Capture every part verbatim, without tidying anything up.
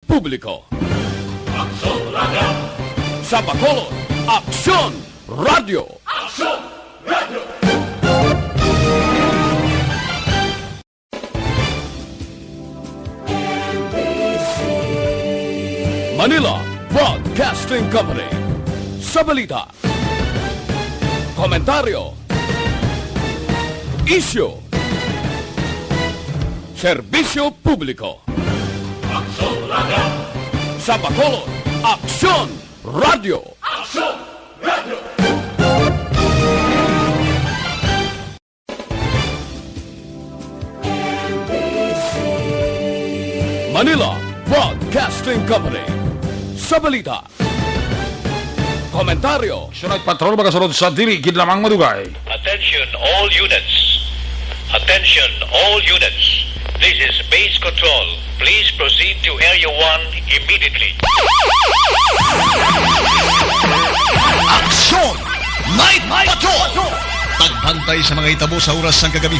Publiko. Aksyon Radio. Sa Bacolod, Aksyon Radio. Aksyon Radio. Manila Broadcasting Company. Sa balita, komentaryo, isyu, serbisyo publiko. Aksyon Radio. Sa Bacolod, Aksyon Radio. Aksyon Radio. Manila Broadcasting Company. Sa balita, komentaryo. Aksyon Night Patrol, magasunod sa dili gid lamang madugay. Attention all units. Attention all units. This is base control. Please proceed to Area one immediately. Aksyon Night Patrol. Pagbantay sa mga hitabo sa oras sang kagabi.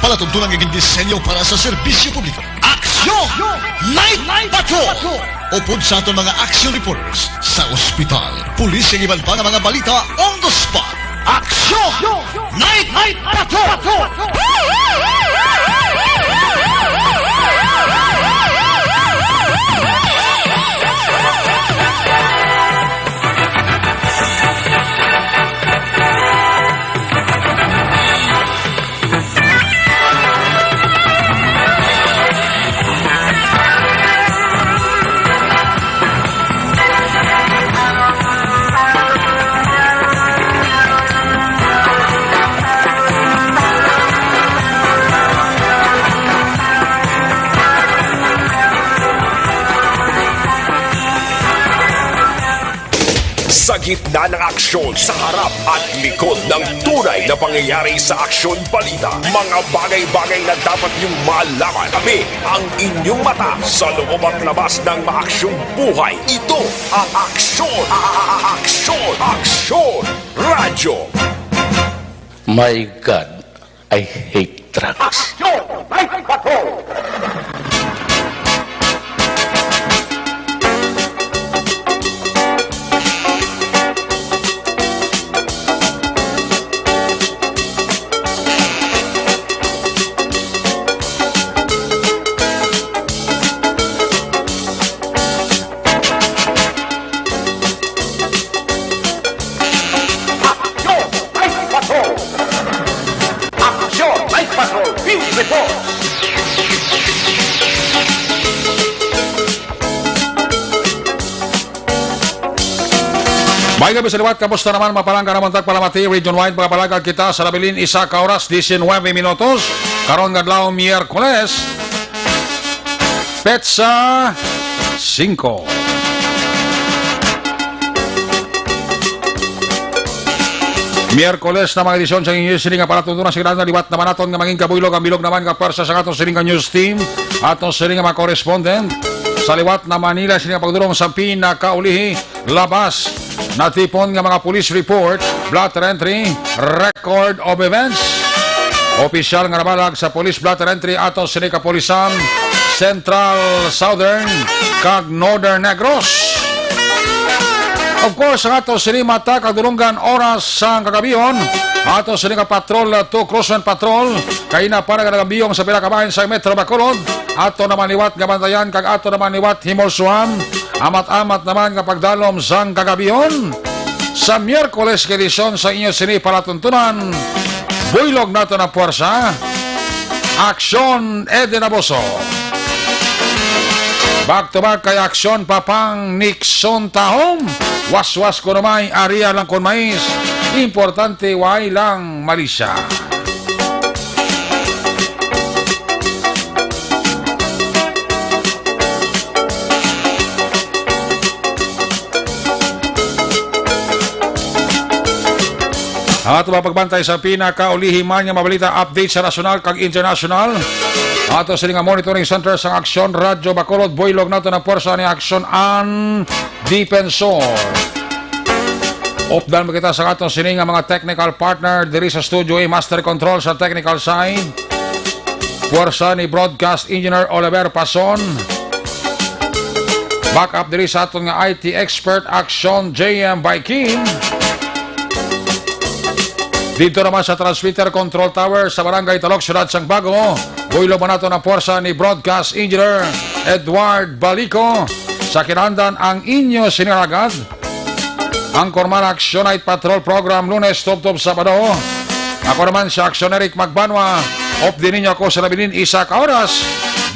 Palatuntunan nga gindisenyo para sa serbisyo publiko. Aksyon Night Patrol. Upod sa aton mga action reporters sa ospital, pulis, kag iban pa nga mga balita on the spot. Aksyon Night Patrol. Sa gitna ng aksyon, sa harap at likod ng tunay na pangyayari sa Aksyon Balita, mga bagay-bagay na dapat niyong malaman. Kami ang inyong mata sa loob at labas ng maaksyong buhay. Ito ang Aksyon, a-, a-, a-, Aksyon, Aksyon Radyo. My God, I hate drugs. Aksyon Night Patrol! Aksyon Night Patrol! Aksyon Night Patrol! Field Report! May gabi sa liwat, kamusta naman? Mapalangga naman tagpalamati, region-wide, makapalag-ag kita sa nabilin isa ka oras, diecinuebe minutos. Karon nga adlaw, Miyerkules, petsa singko. Miyerkules na mga edisyon sa inyo sini nga palatuntunan sa Granda. Liwat naman naton nga mangin kabuylog ang bilog naman nga pwersa sa aton sini nga news team, aton sini nga mga correspondent. Sa liwat na Manila, sini nga pagdulong sa pinakaulihi, labas natipon nga mga police report, blotter entry, record of events. Opisyal nga nabalag sa police blotter entry ato sini kapulisan, Central, Southern, kag Northern Negros. Of course, ang ato sini mata kag dulunggan oras sang kagabihon, ato sini ka patrol, uh, two Cruzman Patrol, kay na para nga nagabiyong sa pila ka bahin sa Metro Bacolod. Ato naman liwat nga bantayan kag ato naman liwat himulsuhan. Amat-amat naman nga pagdalom sang kagabihon sa Miyerkules nga edisyon sa inyo sini palatuntunan. Buylog nato na puwersa. Aksyon Eden Abuso. Back to back kay Aksyon Papang Nixon Tahom. Waswas ko na may area lang kon mais. Importante way lang malisya. Ang ato pagbantay sa pinakaulihi man nga mabalita, update sa nasyonal kag internasyonal. Ato sini nga monitoring center sang Aksyon Radyo Bacolod, buylog nato ng pwersa ni Aksyon An Defensor. Updan mo kita sa ato sini nga mga technical partner diri sa studio, eh, master control sa technical side. Pwersa ni Broadcast Engineer Oliver Pason. Back up diri sa aton nga I T expert, Action J M Baikin. Dito naman sa transmitter control tower sa Barangay Talok, Siyudad sang Bago, buylog man nato ang puwersa ni Broadcast Engineer Edward Balico. Sa kinahanglan ang inyo sini nga alagad, ang Korman Action Night Patrol Program, Lunes tubtob Sabado. Ako naman si Action Eric Magbanwa. Updi ninyo ako sa nabilin isa ka oras,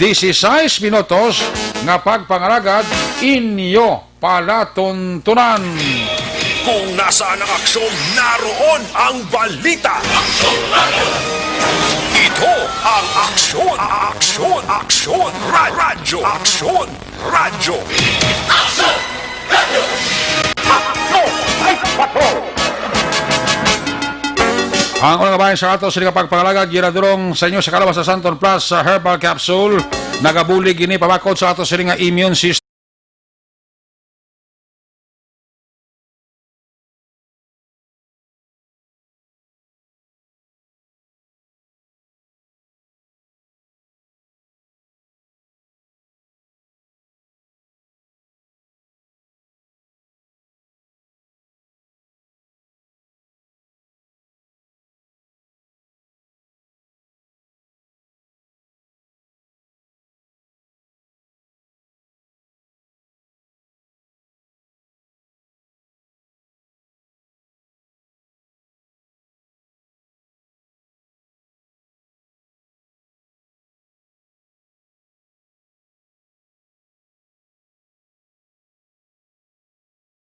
dieciséis minutos nga pagpangalagad inyo palatuntunan. Kung nasaan ang aksyon, naroon ang balita. Ito ang Aksyon, Aksyon, Aksyon, Ra-, Radyo, Aksyon, Radyo. Aksyon! Radyo! Aksyon! Ay, patrol! Ang unang bahin sa ato sini nga pagpangalagad, ginadulong sa inyo sa kalawas sa Santon Plus sa Herbal Capsule. Nagabulig ini pabakod sa ato sini nga immune system.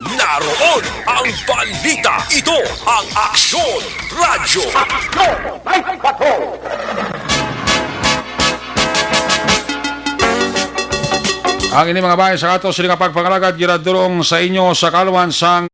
Naroon ang balita. Ito ang Aksyon Radyo. Aksyon! Ang ini mga bayan sa ato sini nga pagpangalagad ginadulong sa inyo sa kaluman sang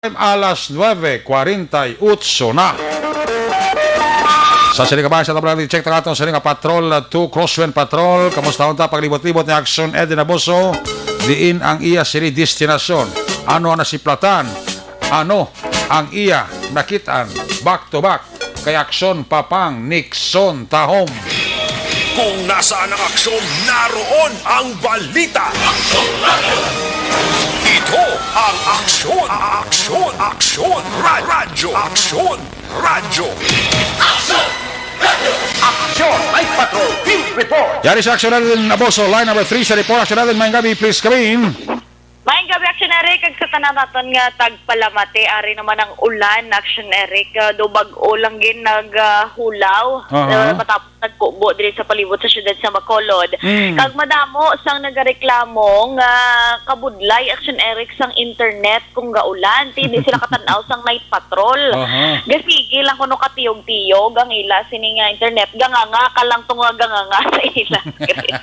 Alas nuebe kwarenta y ocho na. Sa sini kabahin sa tabla, check ta aton sini nga patrol, uh, two Crosswind Patrol. Kamusta unta paglibot-libot ni Action Eddie Naboso? Diin ang iya sini destinasyon? Ano ang nasiplatan? Ano ang iya nakitaan? Back to back kay Action Papang Nixon Tahom. Kung nasaan ang aksyon, naroon ang balita. Ito ang Aksyon, Aksyon, Aksyon, Ra- Radyo, Aksyon, Radyo. Aksyon, Night Patrol, Field Report. Yari sa Action Eddie Naboso, line number three sa report. Action Eddie, maayong gabi, please come in. Maayong gabi, Action Eric, kag sa tanan naton nga tagpalamati. Ari naman ang ulan, Action Eric, ah, do bag-o lang gid nag, ah, hulaw, Aha. ah, matapos nagkubo diri sa palibot sa siyudad sa Bacolod. Mm. Kag madamo sang nagareklamo nga kabudlay, Action Eric, sang internet kung gaulan. Ti, di sila katan-aw sang night patrol. Aha. Gasigi lang kuno katiyog-tiyog ang ila sini nga internet. Ganganga ka lang tong nga ganganga sa ila screen.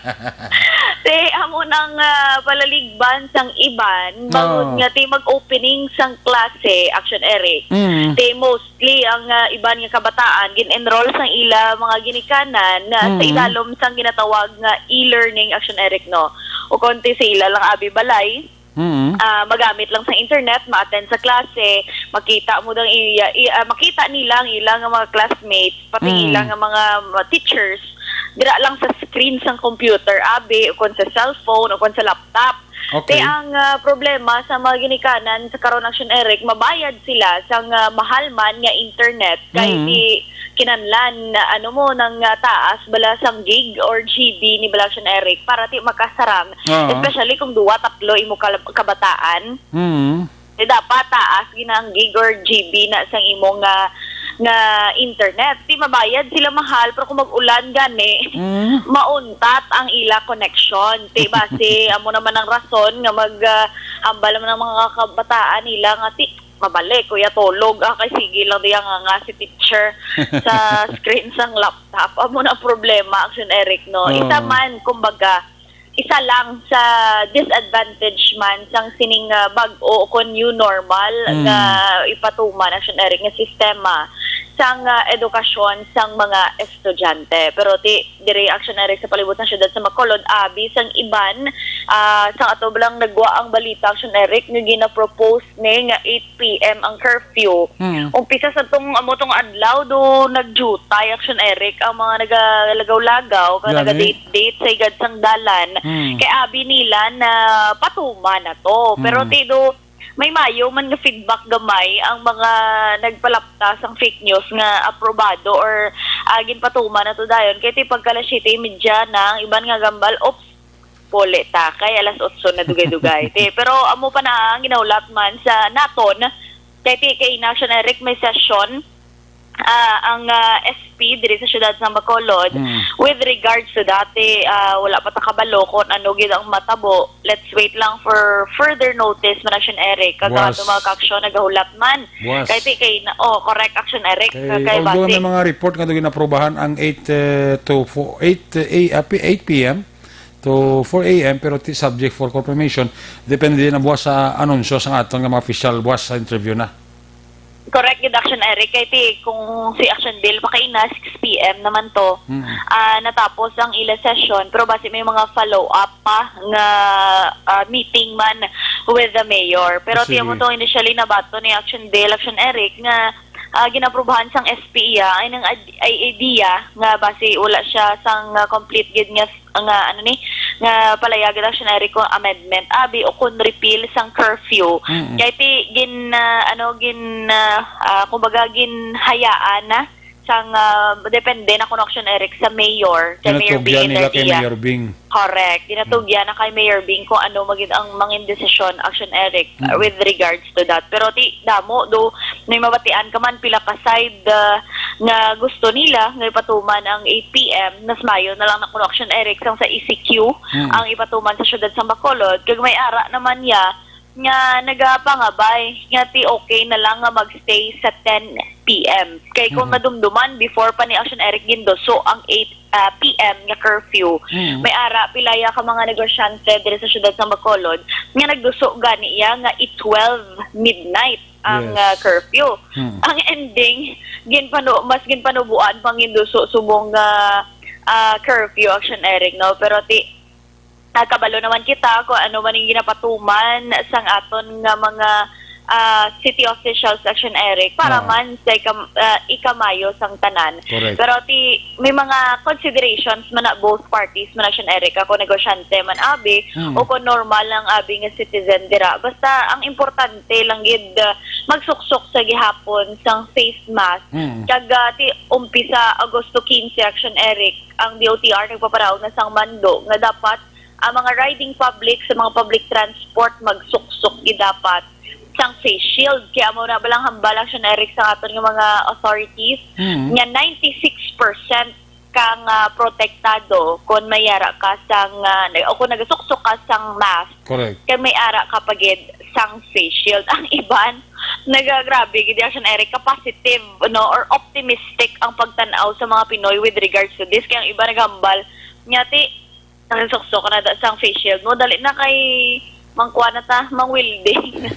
Ti, amo nang, ah, palaligban sang iban, bangod Oo. nga ti mag-opening sang klase, Action Eric. Mm. Ti, mostly ang, ah, iban nga kabataan gin-enroll sang ila mga ginikanan na sa Mm. ilalom sang ginatawag nga e-learning, Action Eric, no? O kon ti sa ila lang abi balay, Mm. ah, magamit lang sa internet, ma-attend sa klase, makita mo dang iya, i-, ah, makita nila ang ila nga mga classmates, pati Mm. ila nga mga, mga teachers, dira lang sa screen sang computer, abi, o kon sa cellphone, o kon sa laptop. Okay. Ti ang, ah, problema sa mga ginikanan sa karon, Action Eric, mabayad sila sang, ah, mahal man nga internet, kay Mm. ti kinahanglan, ano mo, nang, ah, taas bala sang gig or G B ni bala, Action Eric, para ti makasarang. Oo. Especially kung duwa, tatlo imo kal-, kabataan. Mm. Ti dapat taas gid ang gig or G B na sang imo nga, nga internet. Ti mabayad sila mahal, pero kung mag-ulan gani, Mm. mauntat ang ila connection. Ti basi, amo naman ang rason nga mag, ah, hambal naman ang mga kabataan nila nga ti mabalik, kuya, tulog, ah, kay sige lang diya nga, nga si teacher sa screen sang laptop. Amo na ang problema, Action Eric, no? Oo. Isa man, kumbaga, isa lang sa disadvantage man sang sining, ah, bag-o o kon new normal Mm. nga ipatuman, Action Eric, nga sistema sang, ah, edukasyon sang mga estudyante. Pero ti, diri, Action Eric, sa palibot sang siyudad sa Bacolod, abi sang iban, ah, sang ato lang nagwa ang balita, Action Eric, nga gina-propose ni nga eight p m ang curfew. Hmm. Umpisa sa tong, amo tong adlaw, do nagjutay, Action Eric, ang mga nagalagaw-lagaw, kag Gani? nagadate-date sa higad sang dalan. Hmm. Kay abi nila na patuman na to. Pero Hmm. ti do, may mayo man nga feedback gamay ang mga nagpalapta sang fake news nga aprobado or, ah, ginpatuman na to dayon. Kay ti pagka alas siyete y media na, ang iban nga gambal, "Oops, puli ta, kay alas otso na dugay-dugay." Ti, pero amo pa na ang ginahulat man sa naton, kay ti, kay na, Action Eric, may session, ah, ang, ah, S P diri sa siyudad sa Bacolod. Mm. With regards to that, ti, ah, wala pa ta kabalo kung ano gid ang matabo. Let's wait lang for further notice man, Action Eric. Kag ang Buwas. ato mga kaaksyon nagahulat man. Buwas. Kay ti, kay na, oh, correct, Action Eric. Kay, Kay although basi may mga report nga ginaprobahan ang eight, eh, to fo-, eight, eh, A-, ah, P-, eight p m to four a m, pero ti subject for confirmation, depende na buwas sa anunsyo sa aton nga mga official buwas sa interview na. Correct gid, Action Eric. Kay ti, kung si Action Bill, makaina, six p m naman to. Mm. Ah, natapos ang ila session, pero basi may mga follow-up pa nga, ah, meeting man with the mayor. Pero Sige. ti, amo to initially nabaton ni Action Bill, Action Eric, nga, ah, ginaprubahan sang S P iya, ay nang ad-, ay idea nga basi wala siya sang, ah, complete gid nga, nga, ano ni, nga palayagan, Action Eric, kung amendment, abi, o kung repeal sang curfew. Mm-mm. Kay ti gin, ah, ano, gin, ah, ah, kumbaga, ginhayaan na sang, ah, depende na kung, Action Eric, sa mayor, kay Mayor Ginatugyan Bing nila kay Engardia. Mayor Bing. Correct. Ginatugyan na kay Mayor Bing kung ano magin ang mangin desisyon, Action Eric, Mm. with regards to that. Pero ti, damo, do, may mabatian ka man, pila ka side, ah, nga gusto nila nga ipatuman ang eight p m, mas mayo na lang na kuno, Action Eric, sang sa E C Q Mm. ang ipatuman sa siyudad sa Bacolod. Kag may ara naman niya nga nagapangabay nga ti okay na lang nga magstay sa ten p m. Kay kung Mm. madumduman, before pa ni, Action Eric, ginduso ang eight, ah, p m nga curfew, Mm. may ara pilaya ka mga negosyante diri sa siyudad sa Bacolod nga nagduso gani iya nga i-twelve midnight. ang, Yes. ah, curfew. Hmm. Ang ending, ginpanu-, mas ginpanubuan pang ginduso subong nga, ah, curfew, Action Eric, no? Pero ti, nagkabalo naman kita kung ano man ang ginapatuman sang aton nga mga, ah, city officials, Action Eric, para Ah. man sa ikam-, ah, ikamayo sang tanan. Correct. Pero ti, may mga considerations man na both parties man, Action Eric, ako negosyante man abi, Mm. o kung normal lang abi nga citizen dira. Basta ang importante lang gid, ah, magsuksok sa gihapon sang face mask. Mm. Kag, ah, ti umpisa Agosto quince, Action Eric, ang D O T R nagpaparaog na sang mando nga dapat ang mga riding public sa mga public transport magsuksok gid dapat sang face shield. Kaya amo na balang hambal, Action Eric, sa aton nga mga authorities Mm. nga ninety-six percent kang, ah, protektado kon may ara ka sang, ah, o kon nagasuksok ka sang mask, Correct. kay may ara ka pa gid sang face shield. Ang iban, nagagrabe gid, Action Eric, ka positive, no, or optimistic ang pagtan-aw sa mga Pinoy with regards to this. Kay ang iban naghambal nga ti, nakasuksok na da sang face shield mo, dali na kay mangkuha na ta, mang welding.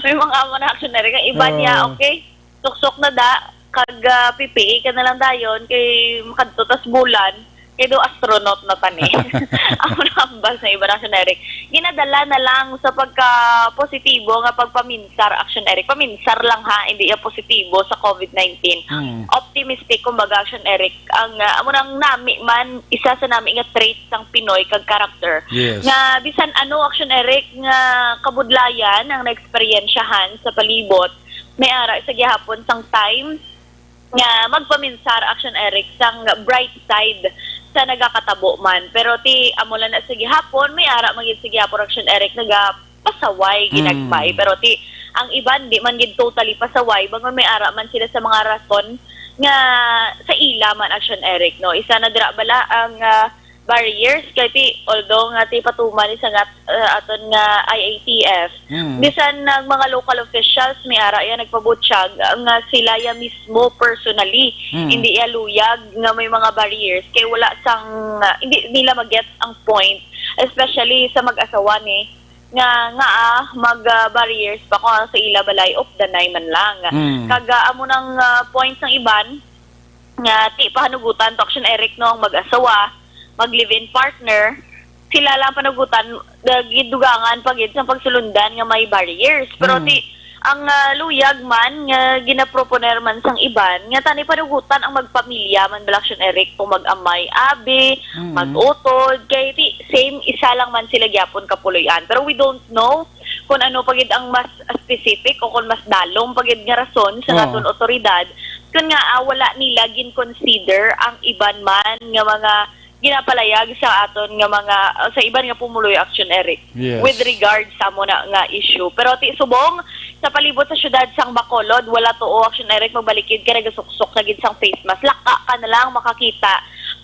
May mga amo na, Action Eric. Ang iban niya, Oo. okay, suksok na da, kag, ah, P P E ka na lang dayon, kay makadto tas bulan, kay do astronaut na tani. Amo na hambal sa iba, Action Eric. Ginadala na lang sa pagka-positibo nga pagpaminsar, Action Eric. Paminsar lang ha, hindi ya positibo sa covid nineteen. Mm. Optimistic, kumbaga, Action Eric. Ang, ah, amo nang nami man, isa sa nami nga trait sang Pinoy kag character. Yes. Nga bisan ano, Action Eric, nga kabudlayan ang naeksperyensyahan sa palibot, may ara sa gihapon sang time nga magpaminsar, Action Eric, sang bright side sa nagakatabo man. Pero ti, amo lang na sa gihapon, may ara man gid sa gihapon, Action Eric, nagapasaway, Mm. ginagmay. Pero ti, ang iban, di man gid totally pasaway, bangod may ara man sila sa mga rason nga sa ila man, Action Eric, no? Isa na dira bala ang, ah, barriers, kay ti, although nga ti patuman ni sa ngat-, ah, aton nga I A T F, Mm. bisan ang mga local officials, may ara ya nagpabutyag nga sila ya mismo personally, Mm. hindi ya luyag nga may mga barriers, kay wala sang, ah, hindi nila ma-get ang point, especially sa mag-asawa ni nga, nga, ah, mag, ah, barriers pa kung sa ila balay, updanay man lang. Mm. Kag, ah, amo nang, ah, point sang iban, nga ti pahanugutan to, Action Eric, no, ang mag-asawa, mag-live-in partner, sila lang panugutan, ah, gidugangan pa gid sa pagsulundan nga may barriers. Pero Mm. ti, ang, ah, luyag man nga ginaproponer man sang iban, nga tani panugutan ang magpamilya man bala, Action Eric, kung mag-amay abi, Mm. mag-utod, kay ti same, isa lang man sila gyapon kapuloy-an. Pero we don't know kung ano pa gid ang mas specific o kung mas dalom pa gid nga rason sa Oo. aton otoridad, kun nga, ah, wala nila gin-consider ang iban man nga mga ginapalayag sa aton nga mga, ah, sa iban nga pumuluyo, Action Eric, Yes. with regard sa mo na nga issue. Pero ti subong sa palibot sa syudad sang Bacolod, wala tuo, Action Eric, magbalikid ka nagasuksok na gid sang face mask. Laka ka na lang makakita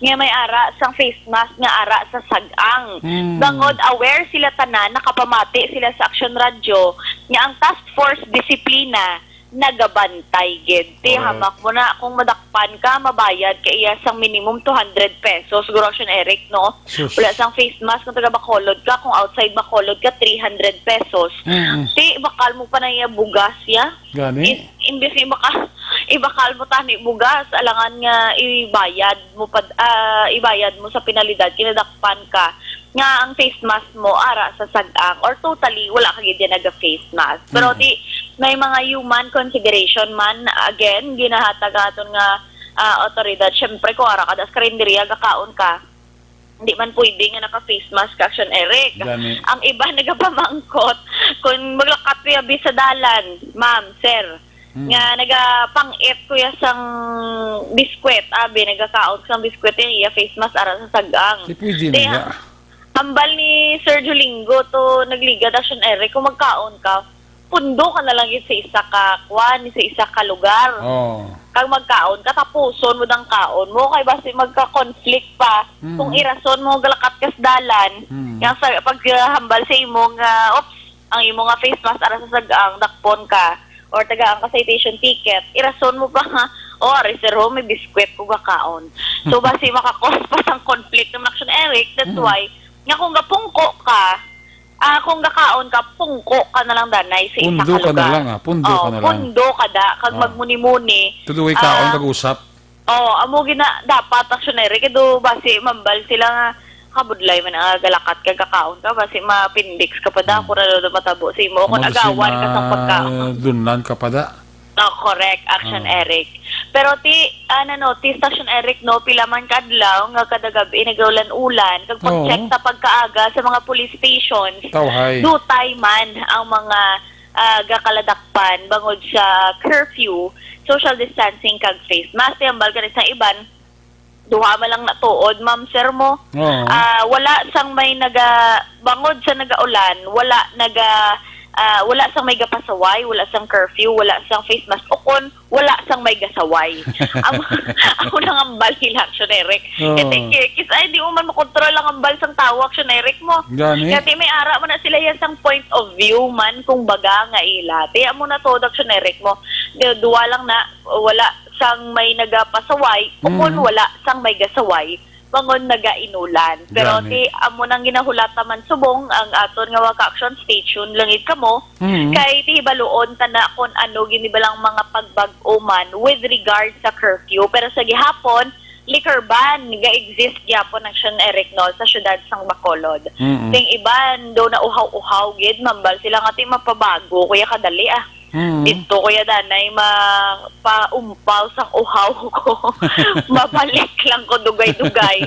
nga may ara sang face mask nga ara sa sag-ang. Mm. Bangod aware sila tanan, nakapamati sila sa Action Radio nga ang Task Force Disiplina nagabantay gid. Ti Correct. hamak mo na, kung madakpan ka, mabayad ka iya sang minimum two hundred pesos, siguro, Action Eric, no? Sus. Wala sang face mask kung taga Bacolod ka, kung outside Bacolod ka, three hundred pesos. Mm. Ti bakal mo pa na iya bugas, ya? Gani? In-, imbis nga ibaka-, ibakal mo tani bugas, alangan nga ibayad mo pad-, ah, ibayad mo sa penalidad, kinadakpan ka nga ang face mask mo ara sa sag-ang or totally wala ka gid naga face mask. Pero Mm. ti may mga human consideration man, again, ginahatag aton nga, ah, otoridad. Syempre, kung ara ka da sa karinderya, gakaon ka, hindi man pwede nga naka face mask ka, Action Eric. Gani. Ang iba nagapamangkot kung maglakat kuya bi sa dalan, ma'am, sir, Hmm. nga nagapang-it kuya sang biskwit, abi, nagakaon sang biskwit, yung iya face mask ara sa sag-ang. Di pwede na Di, ya. hambal ni Sir Julingo to nagligad, Action Eric, kung magkaon ka, pundo ka na lang gid sa isa ka kwan, sa isa ka lugar. Oh. Kag magkaon ka, tapuson mo dang kaon mo, kay basi magka-conflict pa. Mm. Kung irason mo, galakat ka sa dalan, Mm. yang sa, pag, ah, hambal sa imo nga, oops, ang imo nga face mask ara sa sag-ang, dakpon ka, or tagaan ka citation ticket, irason mo pa nga, "Oh, ari, sir, ho, may biskwit ko gakaon." So, basi maka-cause pa sang conflict ng Action Eric. That's Mm. why, nga kung gapungko ka, Ah, kung gakaon ka, pungko ka na lang, danay, sa isa Pundo ka ka na lugar. lang, ah. Pundo Oh, ka na lang. pundo ka da, kag Oh. magmuni-muni. Tuduwi kaon, Ah, kag usap. Oh, amo gina dapat, Action Eric, kay do basi mambal sila nga kabudlay man ang galakat ka, gakaon ka, basi mapindiks ka pa da, Hmm. kung ano na matabo sa imo, o kung Amo to si agawan ka sang pagkaon. madunlan ka pa da. Oh, correct, Action Ah. Eric. Pero ti, ah, na-notice, Action Eric, no, pila man ka adlaw nga kada gab-i nagaulan-ulan, kag pag-check Oo. ta pagkaaga sa mga police stations, Tawhay. dutay man ang mga, ah, gakaladakpan bangod sa curfew, social distancing, kag face mask. Ti hambal gani sang iban, duha man lang natuod, ma'am, sir mo. Oo. Ah, wala sang may naga-, bangod sa nagaulan, wala naga-, ah, wala sang may gapasaway, wala sang curfew, wala sang face mask, o kon wala sang may gasaway. Amo, amo lang ang hambal nila, Action Eric. Oo. Kay, kay, kis-, ay, di mo man makontrol ang hambal sang tawo, Action Eric mo. Gani? Kaya ti may ara man na sila yan sang point of view man, kung baga nga ila. Ti amo na to, Action Eric mo. Di, duwa lang na, wala sang may nagapasaway, o kon Mm. wala sang may gasaway, bangon nagainulan. Pero Gani. ti amo nang ginahulata man subong ang aton nga Waka Action, stay tuned lang gid kamo. Mm. Kay ti hibaluon ta na kon ano gini ba lang mga pagbag-o man with regard sa curfew. Pero sa gihapon, liquor ban ga-exist gyapon ang Action Eric, no, sa siyudad sang Bacolod. Mm. Ting iban do na uhaw-uhaw gid, mambal sila nga ti mapabago, kuya, kadali, ah. Mm. Dito, kuya, danay, mapaumpaw sang uhaw ko. Mabalik lang ko dugay-dugay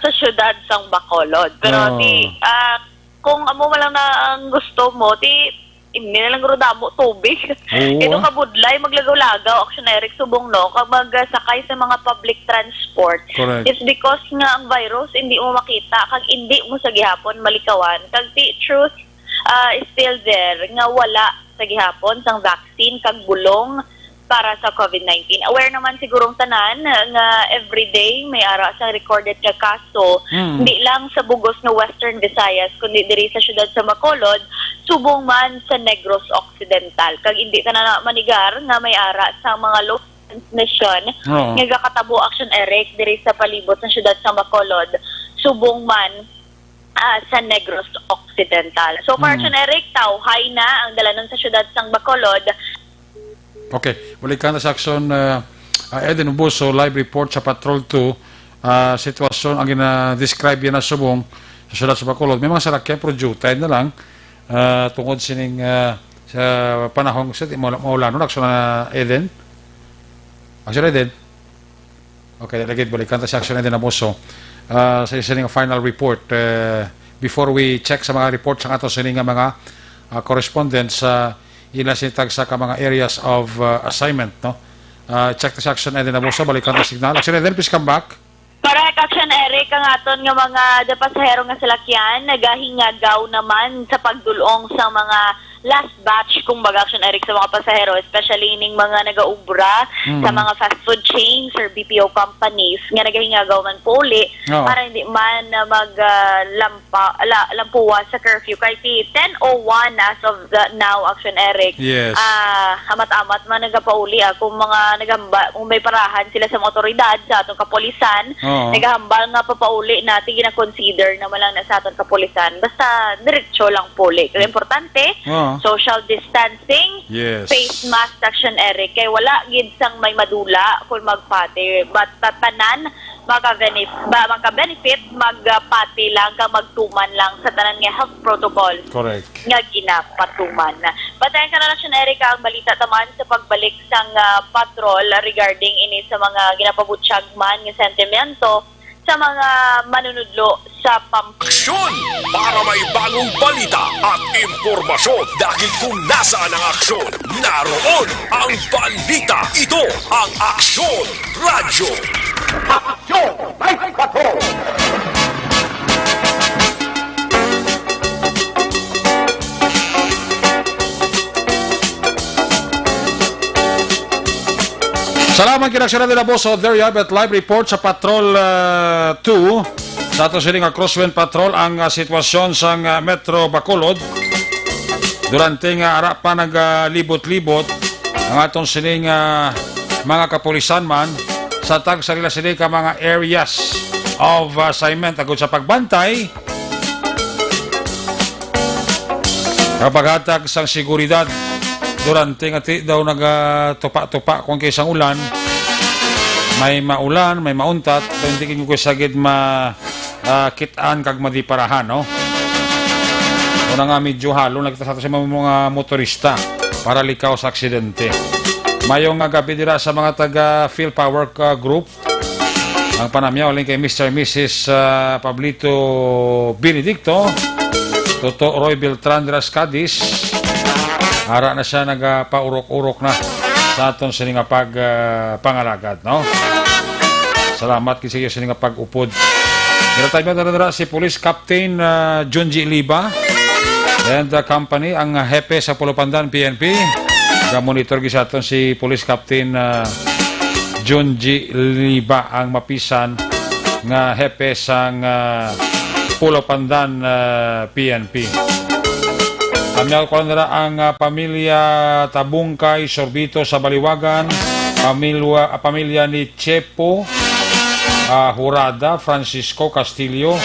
sa siyudad sang Bacolod. Pero Oh. ti, ah, kung amo man lang na ang gusto mo, ti, imni na lang guro damo tubig. Oo, Ito ah. kabudlay, maglagaw-lagaw, Action Eric, subong, no, kag magsakay sa mga public transport. Correct. It's because nga ang virus, hindi mo makita, kag hindi mo sa gihapon malikawan. Kag ti, truth, ah, is still there, nga wala sa gihapon sang vaccine kag bulong para sa COVID nineteen. Aware naman sigurong tanan nga everyday may ara sang recorded nga kaso, Mm. hindi lang sa bugos nga Western Visayas, kundi diri sa siyudad sa Bacolod, subong man sa Negros Occidental. Kag hindi tanan na manigar nga may ara sang mga local transmission Oo. nga gakatabo, Action Eric, diri sa palibot sa siyudad sa Bacolod, subong man, ah, sa Negros Occidental. So far, Mm. Action Eric, tawhay na ang dalanon sa siyudad sang Bacolod. Okay, balikan ta sa Action, ah, ah, Eden Ubuso, live report sa Patrol two, ah, sitwasyon ang gina-describe yan na subong sa siyudad sa Bacolod. May mga sarakyan, pero jutay na lang, ah, tungod sining, ah, sa panahon sa di maula-, maulan, no? Action, ah, Eden? Action Eden? Okay, lagi, balikan ta si Action Eden Amoso, ah, sa isa ning final report. Eh, before we check sa mga report sa ato sini nga mga, ah, correspondents sa ila sini tagsa ka mga areas of, ah, assignment, no? Ah, check ta si Action Eden Amoso, balikan ta signal. Action Eden, please come back. Correct, Action Eric, ang aton nga mga pasahero nga salakyan nagahingagaw naman sa pagdulong sa mga last batch, kung baga, Action Eric, sa mga pasahero, especially ning mga nagaubra Mm. sa mga fast food chains or B P O companies nga nagahingagaw man puli Oo. para hindi man, ah, mag, ah, lampa-, la-, lampuwa sa curfew. Kay ti ten oh one as of the now, Action Eric, Yes. ah, amat-amat man nagapauli, ah, kung mga nagamba-, kung may parahan sila sa mga otoridad, sa atong kapulisan, Oo. nagahambal nga papauli na, ti gina-consider naman lang na sa atong kapulisan. Basta diretso lang puli. Kaya importante, Oo. social distancing, Yes. face mask, Action Eric. Kay wala gid sang may madula kung magpati. But ta-, tanan, maka-benef-, ba, maka-benefit, magpati lang ka, magtuman lang sa tanan nga health protocol Correct. nga ginapatuman. Bantayan ka na lang, Action Eric, ang balita taman sa pagbalik sang, ah, patrol regarding ini sa mga ginapabutyag man nga sentimento sa mga manunudlo sa Pam- Aksyon! Para may bagong balita at impormasyon, dahil kung nasaan ang aksyon, naroon ang balita. Ito ang Aksyon Radyo. Aksyon! Live Patrol! Salamat, Kinaksyon Eden Amoso. There you have it, live report sa Patrol, uh, two. Sa ato sini nga Crosswind Patrol, ang, uh, sitwasyon sa, uh, Metro Bacolod. Durante nga ara pa nagalibot-libot ang aton sini nga mga kapulisan man sa tag sa nila sini ka mga areas of assignment agud sa pagbantay Kapaghatag sang seguridad, durante nga ti daw nagatupa-tupa kung kay sang ulan, may maulan, may mauntat, so hindi gid ko sagid ma, ah, kit-an kag madiparahan, no? Una nga medyo halon lang kita sa ato sa mga, mga motorista para likaw sa aksidente. Mayong nga gabi dira sa mga taga Phil Power, ah, Group. Ang panamyaw halin kay Mister Missus, ah, Pablito Benedicto, Toto Roy Beltran dira sa Cadiz. Ara na siya nagapaurok-urok na sa aton sini nga pag, ah, pangalagad, no? Salamat gid sa iyo sini nga pag-upod. Dira tayo dira, dira si Police Captain, ah, Junji Liba and the company, ang hepe sa Pulupandan P N P. Ga-monitor gid sa aton si Police Captain, ah, Junji Liba, ang mapisan nga hepe sang, ah, Pulupandan, ah, P N P. Amyaw ko nila ang, ah, pamilya Tabungkay Sorbito sa Baliwagan, pamilwa-, ah, pamilya ni Chepo, ah, Hurada, Francisco Castillo,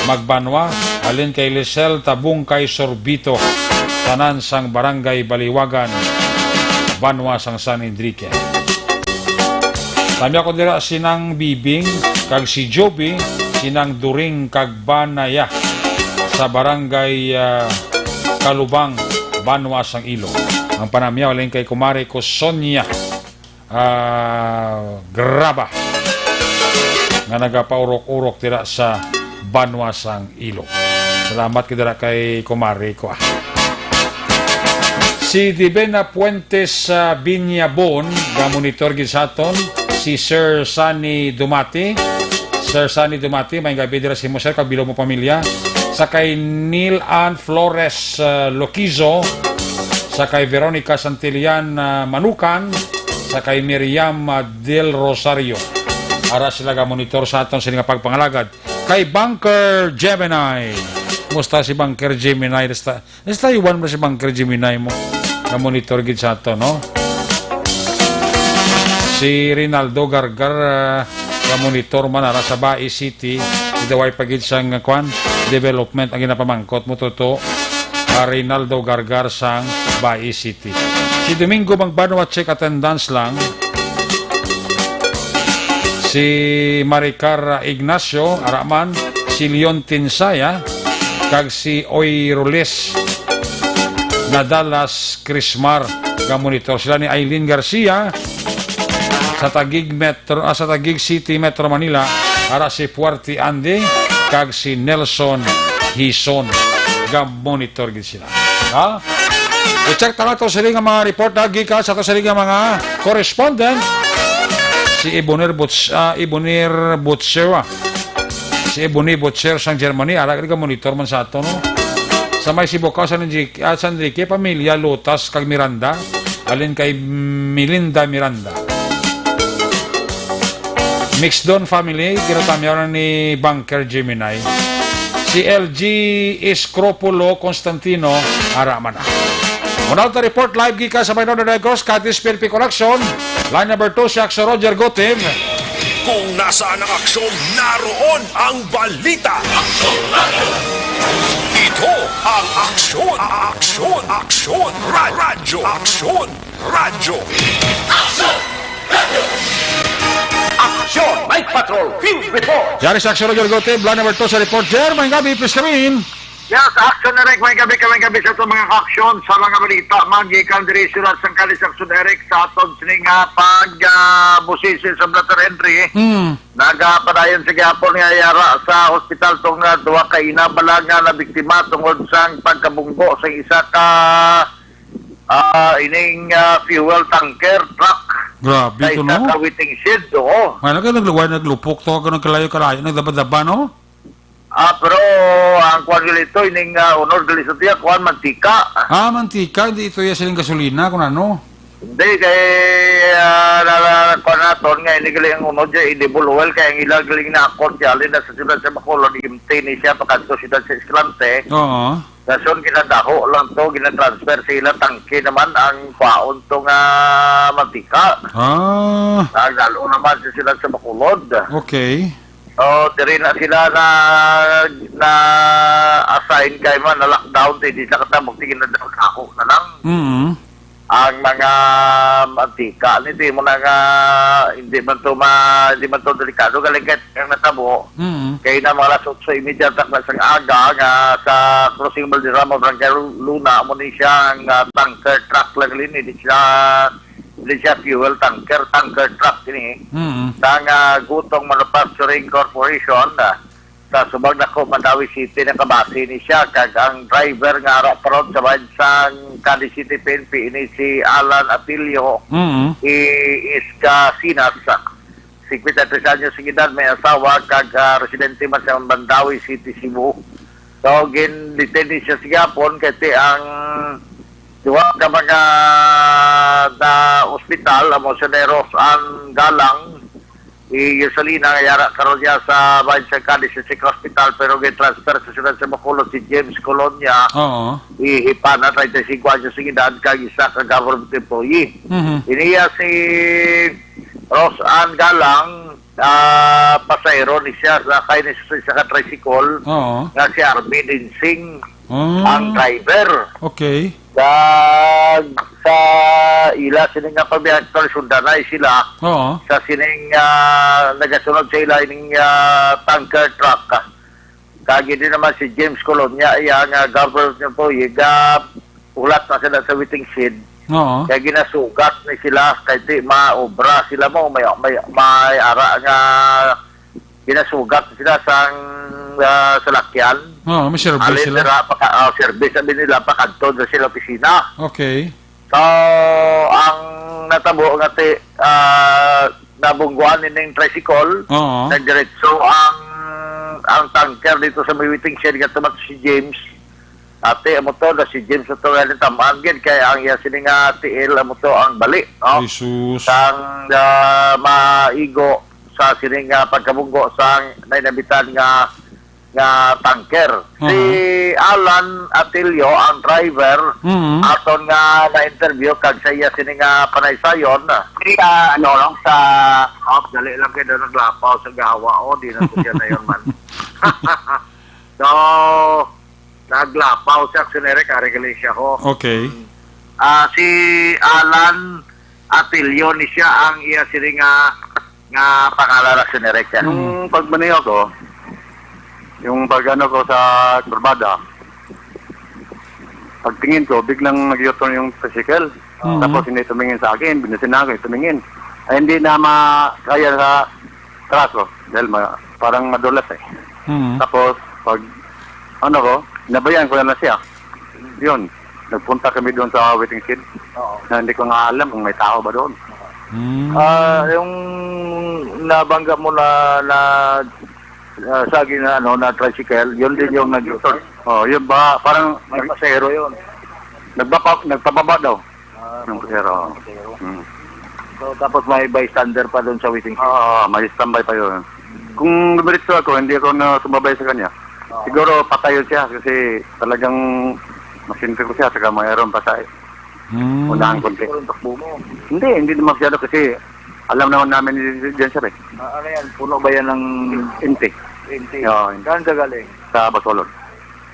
Magbanwa, halin kay Lisel Tabungkay Sorbito, tanan sang Barangay Baliwagan, Banwa sang San Enrique. Tamya ko dira si Nang Bibing kag si Joby, si Nang During kag Banaya sa Barangay, ah, Kalubang, Banwa sang Ilo. Ang panamyaw halin kay kumare ko Sonia, ah, Graba, nga nagapaurok-urok dira sa Banwa sang Ilo. Salamat gid dira kay kumare ko, ah. Si Divina Puentes sa Binyabon, ga-monitor gid sa aton. Si Sir Sunny Dumati. Sir Sunny Dumati, may gabi dira sa imo, sir, kag bilog mo pamilya. Sa kay Neil Ann Flores, ah, Loquizo. Sa kay Veronica Santillan, ah, Manukan. Sa kay Miriam, ah, Del Rosario. Ara sila ga-monitor sa aton sini nga pagpangalagad. Kay Bunker Gemini. Kumusta si Bunker Gemini? Basta, basta iwan mo si Bunker Gemini mo. Ga-monitor gid sa ato, no? Si Rinaldo Gargar, ah, ga-monitor man ara sa Bai City. Idaway pa gid sang, ah, kwan, development ang ginapamangkot mo, Toto. Ah, Rinaldo Gargar sang Bai City. Si Domingo Magbanwa, check attendance lang. Si Maricar Ignacio, ara man, si Leon Tinsaya, kag si Oy Roles Nadalas Crismar, ga-monitor sila ni Aileen Garcia sa Taguig Metro, ah, sa Taguig City, Metro Manila, ara si Puerte Andy kag si Nelson Hison, ga-monitor gid sila. Ha? I-check ta nga to sila nga mga report na gikan sa to sila nga mga correspondent. Si Ibonir Buts-, ah, Ibonir Butsera. Si Ebony Butcher sang Germany, ara ka monitor man sa ato, no? Sa may Sibukaw, San Enrique, ah, San Enrique, pamilya Lutas kag Miranda, alin kay Melinda Miranda. Mixdon family, ginatamyaw na ni Bunker Gemini. Si L G Escropulo Constantino, ara man na. Muna ang report live gikan sa Maynor Negros, Cadiz P N P Correction. Line number two, si Axo Roger Gotim. Kung nasaan ang aksyon, naroon ang balita. Ito ang Aksyon, Aksyon, Aksyon, Ra-, Radyo, Aksyon, Radyo. Aksyon, may patrol, field report. Yari sa Aksyon Radyo Ligote, Blan number two sa report. Jer, may gabi, please come in. Yes, Aksyon Direk, may gabi ka, may gabi sa itong mga aksyon, sa mga balita, man, gikan diri sila sa Kalis Aksyon Direk sa aton sini nga pag, ah, busisi sa Brother Henry. Hmm. Nagapadayon sa gihapon nga yara sa hospital tungod duha ka ina bala nga nabiktima tungod sang pagkabunggo sa isa ka, ah, ining, ah, fuel tanker truck Grabe sa to, isa no? ka waiting shed, oo. May nagay nagluway, naglupok to, ganun kalayo-kalayo, nagdaba-daba, no? Ah, pero ang kuwan gali to, ining, ah, unod gali sa tiya, kuwan, mantika. Ah, mantika, hindi ito ya siling gasolina, kung ano. Hindi, kay, ah, na, na, kuwan naton nga, ini gali ang unod dyan, edible oil, kaya ang ilang galing na akon, kaya alin na sa siyudad sa Bacolod, imti ni siya, pagkadto siyudad sa Escalante. Oo. Dason ginadaho lang to, ginatransfer sa ila tangke naman ang kwaon to nga mantika. Ah. Nagdalo naman sa siyudad sa Bacolod. Okay. Oh, diri na sila na, na assign kay man na lockdown, di, di sa katabok, sige na daw, ako na lang. Mm. Ang mga mantika, ni di mo na nga, hindi man to ma, hindi man to delikado, galing kahit ang natabo. Mm. Kay na mga alas otso y media tak na sang aga nga sa Crossing Valderrama, Barangay Luna, mo ni siya ang, ah, tanker truck lang lini, di siya, di siya fuel tanker, tanker truck ini. Mm. Sang, ah, Gutong Manufacturing Corporation, ah, sa subang nako Mandaue City, nakabase ni siya, kag ang driver nga ara pa ron sa bahin sang Cadiz City P N P ini si Alan Atilio Mm. i Iscasinas, singkwenta y tres anyos ang edad, may asawa, kag, ah, residente man sa Mandaue City, Cebu. So, gin-detain ni siya sa gihapon kay ti ang duha ka mga na ospital, amo si Neros and Galang, i Yusalina, nga yara karon niya sa bahin sa Cadiz District Hospital, pero gin-transfer sa siyudad sa Bacolod si James Colonia, Oo. i Hipana, treinta y cinco anyos ang edad, kag isa ka government employee. Mhm. Iniya si Rose Ann Galang, ah, pasahero ni siya, sakay ni sa isa ka tricycle Oo. nga si Army Dinsing Ah. ang driver. Okay. Sa, sa ila sini nga pagbiyahe, actually, sundalay sila Oo. sa sining, ah, nagasunod sa ila ining, ah, tanker truck. Kag ini naman si James Colonia, iya nga government employee, ga ulat na sila sa waiting shed. Oo. Kaya ginasugat ni sila, kay di maobra sila mo, may, may, may ara nga ginasugat sila sang, ah, salakyan. Oo, may service Alin sila. Dira, paka, ah, service, sabi nila, pakadto na sila opisina. Okay. So, ang natabo nga ti, ah, nabungguan nining tricycle, Oo. nagdiretso ang, ang tanker dito sa may waiting shed nga tumat si James. Ate, amo to, na si James ito nga nitamaan gid kay ang iya sini nga T L, amo to ang bali, no? Jesus. Sang, ah, maigo sa sini nga pagkabunggo sang nainabitan nga, nga tanker. Si Mhm. Alan Atilio, ang driver, Mhm. aton nga na-interview kag sa iya sini nga panaysayon. Di, ah, ano lang, sa, oh, dali lang kayo na naglapaw sa gawa, oh, di na ko siya na yun, man. So, naglapaw si Aksyon Eric, ari gali siya ko. Okay. Ah, si Alan Atilio ni siya ang iya sini nga, nga pangalan, Aksyon Eric, siya. Yung pagmaneho ko, yung pag-ano ko sa kurbada, pagtingin ko, biglang nag-U-turn yung tricycle. Oo. Tapos hindi tumingin sa akin, binasin na ako, hindi tumingin. Ay, hindi na makaya sa traso dahil ma-, parang madulas eh. Mm. Tapos, pag, ano ko, nabayaan ko na lang siya. Yun, nagpunta kami doon sa waiting shed Oo. na hindi ko nga alam kung may tao ba doon. Mm. Ah, yung nabangga mo na, na, ah, sa akin na, ano, na tricycle, yun din yung nag-U-turn. Oh, yun ba, parang May pasahero yun. nagbaba-, nagpababa daw. Ah, Ng pasahero. pasahero. Hmm. So, tapos may bystander pa doon sa waiting shed? Oo, may standby pa yun. Kung dumiretso ako, hindi ako na sumabay sa kanya. Oo. Siguro patay yun siya kasi talagang masinte ko siya, saka mayroon pa sa Hmm. unahan konti. Siguro yung takbo mo. Hindi, hindi naman masyado kasi alam naman namin ni Jen, sir, eh. Ah, ano yan? Puno ba yan ng Inti. Inti? Oo, Inti. Saan ka galing? Sa Bacolod.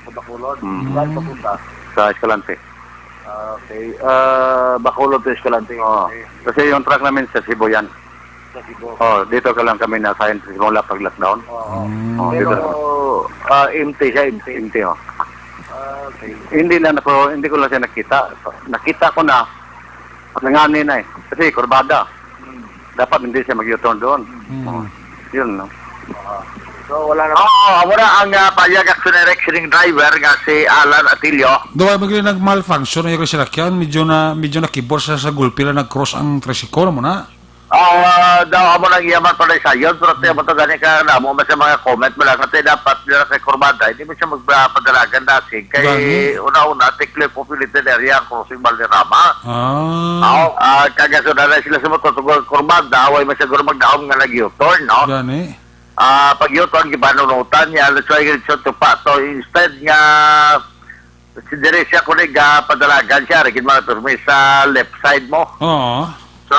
Sa Bacolod? Mm. Saan papunta? Sa Escalante. Ah, okay. Ah, Bacolod to Escalante. Oo. Okay. Kasi yung truck namin sa Cebu yan. Sa Cebu. Oh, dito ka lang kami na-assign sa simula pag lockdown. Oo. Mm. Oh, Pero, dito lang. Ah, empty siya, empty. Empty, oh. Ah, okay. Hindi lang ako, hindi ko lang siya nakita. Nakita ko na, nangani na eh. Kasi kurbada. Hmm. Dapat hindi siya mag-U-turn doon. Hmm. Oh, yun, no? Ah. So, wala na. Oo, amo na ang, ah, payag, Aksyon Eric, sining driver nga si Alan Atilio. Daw ay magli nag-malfunction ang iyang sinakyan, medyo na, medyo nakibor siya sa gulpi lang nag-cross ang tricycle, amo na. Ah, daw amo nang iya man pala sayon, pero ti amo to gani ka namo man sa mga comment mo lang, kasi dapat nila kay kurbada, hindi mo siya magpadalagan dasig. Kay Gani. una-una, thickly populated area ang crossing Valderrama. Ah. Oo, ah, kagasunod na sila sa motor, tungod kurbada, away man siguro magdaom nga nag-U-turn, no? Gani. Ah, pag U-turn, gipanunutan niya, that's why it's so tupa to. Instead nga, si dire siya kunig, ah, padalagan siya, rigid mga turmi sa left side mo. Oo. So,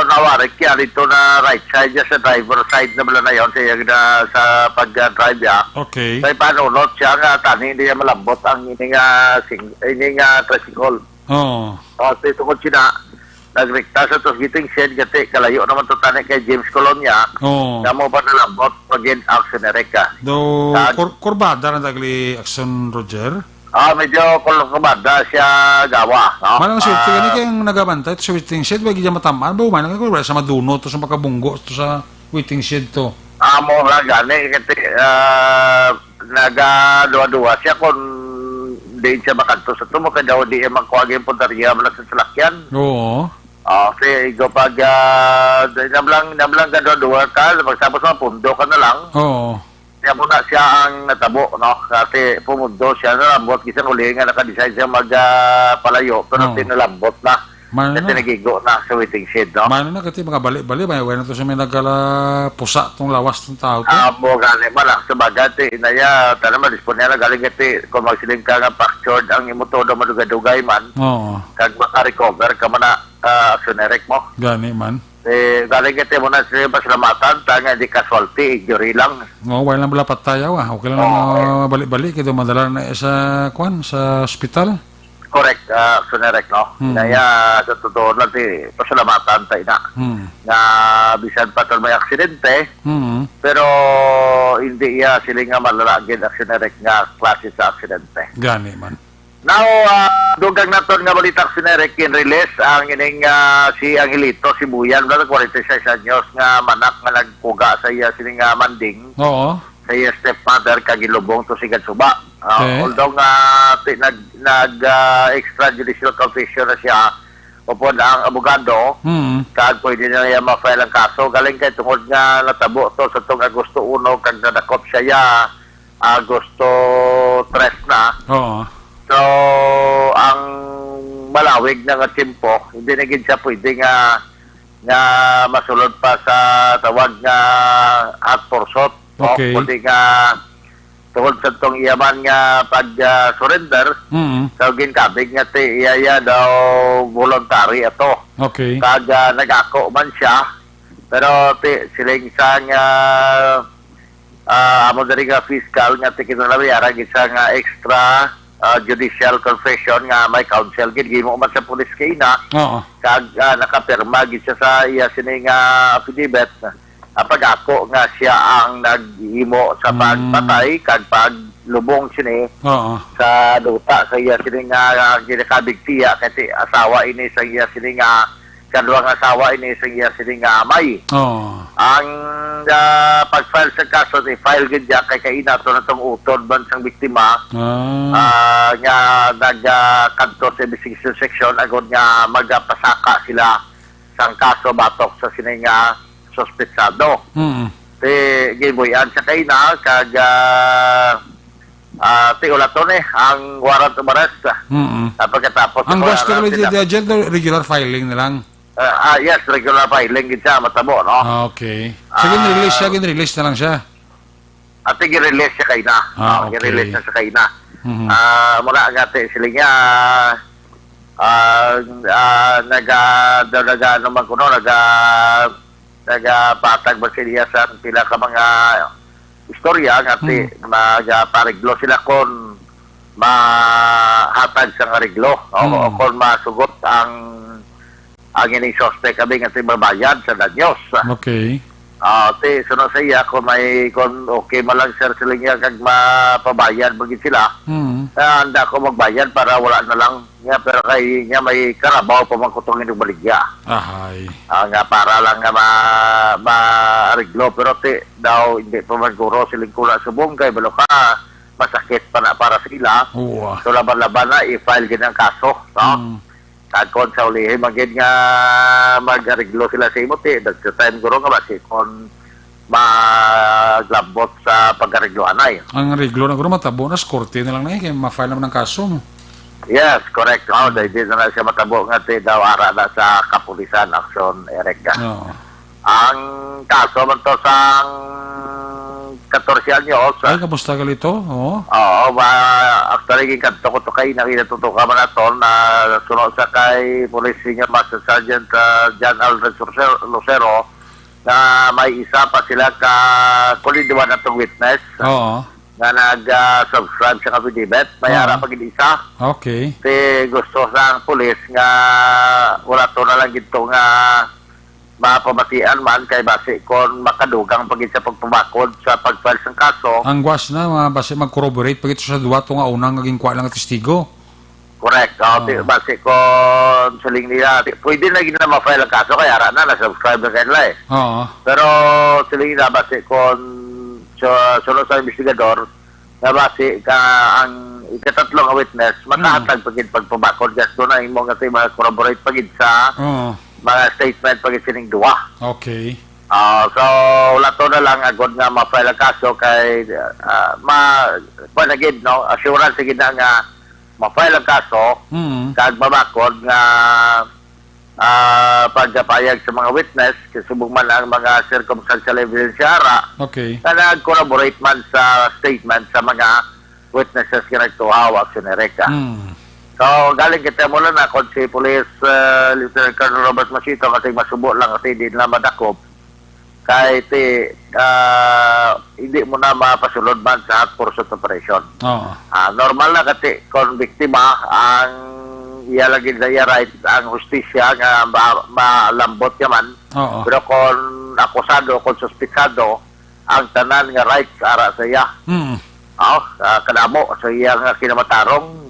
nawari kaya dito na right side niya sa driver side na bala na yon sa iyang na, sa pag-drive niya. Okay. Kay panunot siya nga tani niya malambot ang ini nga sing, ini nga tricycle. Oo. O, so, tungod sina, nagrikta sa tos getting shed, gati, kalayo naman to tani kay James Colonia. Oo. Kamo pa nalambot, pagin action ereka. Do, Sa- kur-, kurbada na dagli action, Roger? Ah, medyo kurbada siya gawa, no? Manang safety Ah, gani kay ang nagabantay to sa waiting shed, wag iya matamaan ba, manang kay wala sa maduno to sa makabunggo to sa waiting shed to. Amo nga gani, kasi, ah, nagaduwa-duwa siya kung di siya makadto sa tumo, kay daw di siya magkuha ang puntarya, wala sa salakyan. Oo. Ah, okay, go pag, ah, nablang, nablang gaduwa-duwa ka, pagtapos mo, pundo ka na lang. Oo. Kaya mo na siya ang natabo, no? Kasi pumundo siya, nalambot, kasi uli nga naka-decide siya mag, ah, palayo, pero Oo. tinalambot na. Mano Kasi na? nagigo na sa waiting shed, no? Mano na kati mga bali-bali, may wala to sa may nagkala pusa tong lawas tong tao to. Ah, mo gani man, ah, sa bagay, ti, inaya, tana, madispone na galing kati, kung magsiling ka nga fractured ang imo todo, madugay-dugay man, Oo. kag maka-recover ka man na, ah, action erek mo. Gani man. Eh, galing kati mo na sa pasalamatan, ta nga di casualty, injury lang. Oo, wala lang pala patayaw, ah. Okay lang Oo, na eh. mabali-bali, kaya madala na sa, kwan, sa ospital. Correct, ah, Action Erek, no? Hmm. Kaya, sa totoo lang, ti, pasalamatan tayo na. Hmm. Nga, bisan pa to may aksidente, Hmm. pero hindi iya sila nga malala gid, Action Erek, nga klase sa aksidente. Gani man. Now, ah, dugang naton nga balita, Action Erek, in-release ang ining, ah, si Angelito Sibuyan, wala, forty-six anyos, nga manak nga nagkuga sa iya sining, ah, manding. Oo. Sa iya stepmother kag gilubong to si Gatsuba. Ah, Okay. Although nga ti-, nag, nag, ah, extrajudicial confession na siya upod ang abogado, Mm. kag pwede na niya ma-file ang kaso. Galing kay tungod nga natabo to sa tong Agosto uno kag nadakop siya ya Agosto tres na. Oo. So, ang malawig na nga tiyempo, hindi na gid siya pwede nga, nga masulod pa sa tawag nga hot pursuit. No? Okay. Kundi nga tungod sa tong iya man nga pag, ah, surrender, Mm. so ginkabig nga ti iya, iya daw voluntary ato. Okay. Kag, ah, nag-ako man siya, pero ti, siling sa nga, ah, amo diri nga fiscal nga ti kinalawiara gid sa nga extra, ah, judicial confession nga may counsel gid gimo man sa pulis kay ina. Oo. Kag, ah, nakapirma gid siya sa iya sini nga affidavit. Ah, pag-ako nga siya ang naghimo sa Mm. pagpatay kag paglubong sini Oo. sa duta sa iya sini nga, ah, ginakabig tiya, kasi asawa ini sa iya sini nga, kadwa nga asawa ini sa iya sini nga amay. Oo. Ang, ah, pag-file sa kaso, i-file gid niya kay kaina to na tong utod man sang biktima, Ah. ah, nga nag, ah, kadto sa investigation section agod nga magapasaka sila sang kaso batok sa sini nga suspetsado. Mm. Ti gibuy-an sa kaina kag, ah, ah, ti ulaton, eh, ang warrant of arrest. Mm. Ah, pagkatapos Ang sa gusto warrant, ko lang sila- dyan, dyan, regular filing na lang. Ah, ah, yes, regular filing gid siya, matabo, no? Ah, okay. So, Ah. gin-release siya, gin-release na lang siya. Ati, gin-release siya kaina. Ah, Ah, okay. gin-release na siya kaina. Mhm. Ah, mula nga ti sila niya, ah, ah, naga, daw naga, ano man kuno, naga, nagapatag ba sila sa pila ka mga istorya nga ti, Mhm. magapariglo sila kon mahatag sa ariglo, o, Mhm. o kon masugot ang ang ining suspect, abi nga ti mabayad sa danyos. Okay. Ah, ti, sunod sa iya, kung may, kung okay man lang, sir, sila niya, kag mapabayad, bagid sila, Mm. ah, handa ko magbayad para wala na lang niya, pero kay niya may karabaw pa man kutong inyong baligya. Ahay. Ah, nga para lang nga ma-, maariglo, pero ti, daw, hindi pa man guro, siling ko na subong, kay balo ka, masakit pa na para sa ila. Oo, ah. So, laban-laban na, i-file gid ang kaso, no? Mm. Kag kon sa ulihi man gid nga mag-ariglo sila sa imo, ti, that's the time guro nga basi kon maglabot sa pag-ariglo anay. Ang ariglo na guro matabo na sa korte na lang na, eh, kay ma-file naman ang kaso mo. Yes, correct. Oh, Mm. dahil di na lang siya matabo nga ti daw ara na sa kapulisan, action, Eric. Oo. Ang kaso man to sang katorse anyos. Ay, kamusta ka, Lito? Oo. Oo, ma-, actually, ginkadto ko to kay nakita to ka man ato na suno sa kay Police Senior Master Sergeant, ah, John Aldrin Lucero, Lucero, na may isa pa sila ka kuliduan natong witness Oo. nga nag, ah, subscribe sa affidavit. May Oo. ara pa gid isa. Okay. Ti gusto sang pulis nga wala to na lang gid to nga mapamatian man kay basi kon makadugang pa gid sa pagpabakod sa pag-file sang kaso. Ang gwas na, mga basi mag-corroborate pa gid sa duwa to nga unang naging kuha lang nga testigo. Correct. Oh, Oo. ti-, basi kon siling nila, ti-, pwede na gid na ma-file ang kaso kay ara na, na-subscribe na kanila eh. Oo. Pero siling nila, basi kon sa, suno sa investigador, nga basi ka ang ikatatlo nga witness, Mm. makahatag pa gid pagpabakod, gasto na imo nga ti-, mga corroborate pa gid sa Oo. mga statement pa gid sining duwa. Okay. Ah, so, wala to na lang agod nga ma-file ang kaso kay, ah, ma-, kuwan na gid, no? Assurance gid na nga ma-file ang kaso, Mm. kag mabakod nga, ah, pagkapayag sa mga witness, kay subong man ang mga circumstantial evidence ara, Okay. nga nag-corroborate man sa statement sa mga witnesses nga nagtuhaw, Action Erica. Mm. So, galing kita mo lang na kung si Police, ah, Lieutenant Colonel Robert Masito, kasi masubo lang kasi di na madakop. Kay ti, ah, hindi mo na mapasulod man sa hot pursuit operation. Oo. Ah, normal na kasi kung biktima, ang iya lagi sa iya right, ang hustisya nga ma-, malambot ka man. Oo. Pero kung akusado, kung suspitsado, ang tanan nga rights ara sa iya. Mm. Oh, ah, kadamo sa iya nga kinamatarong.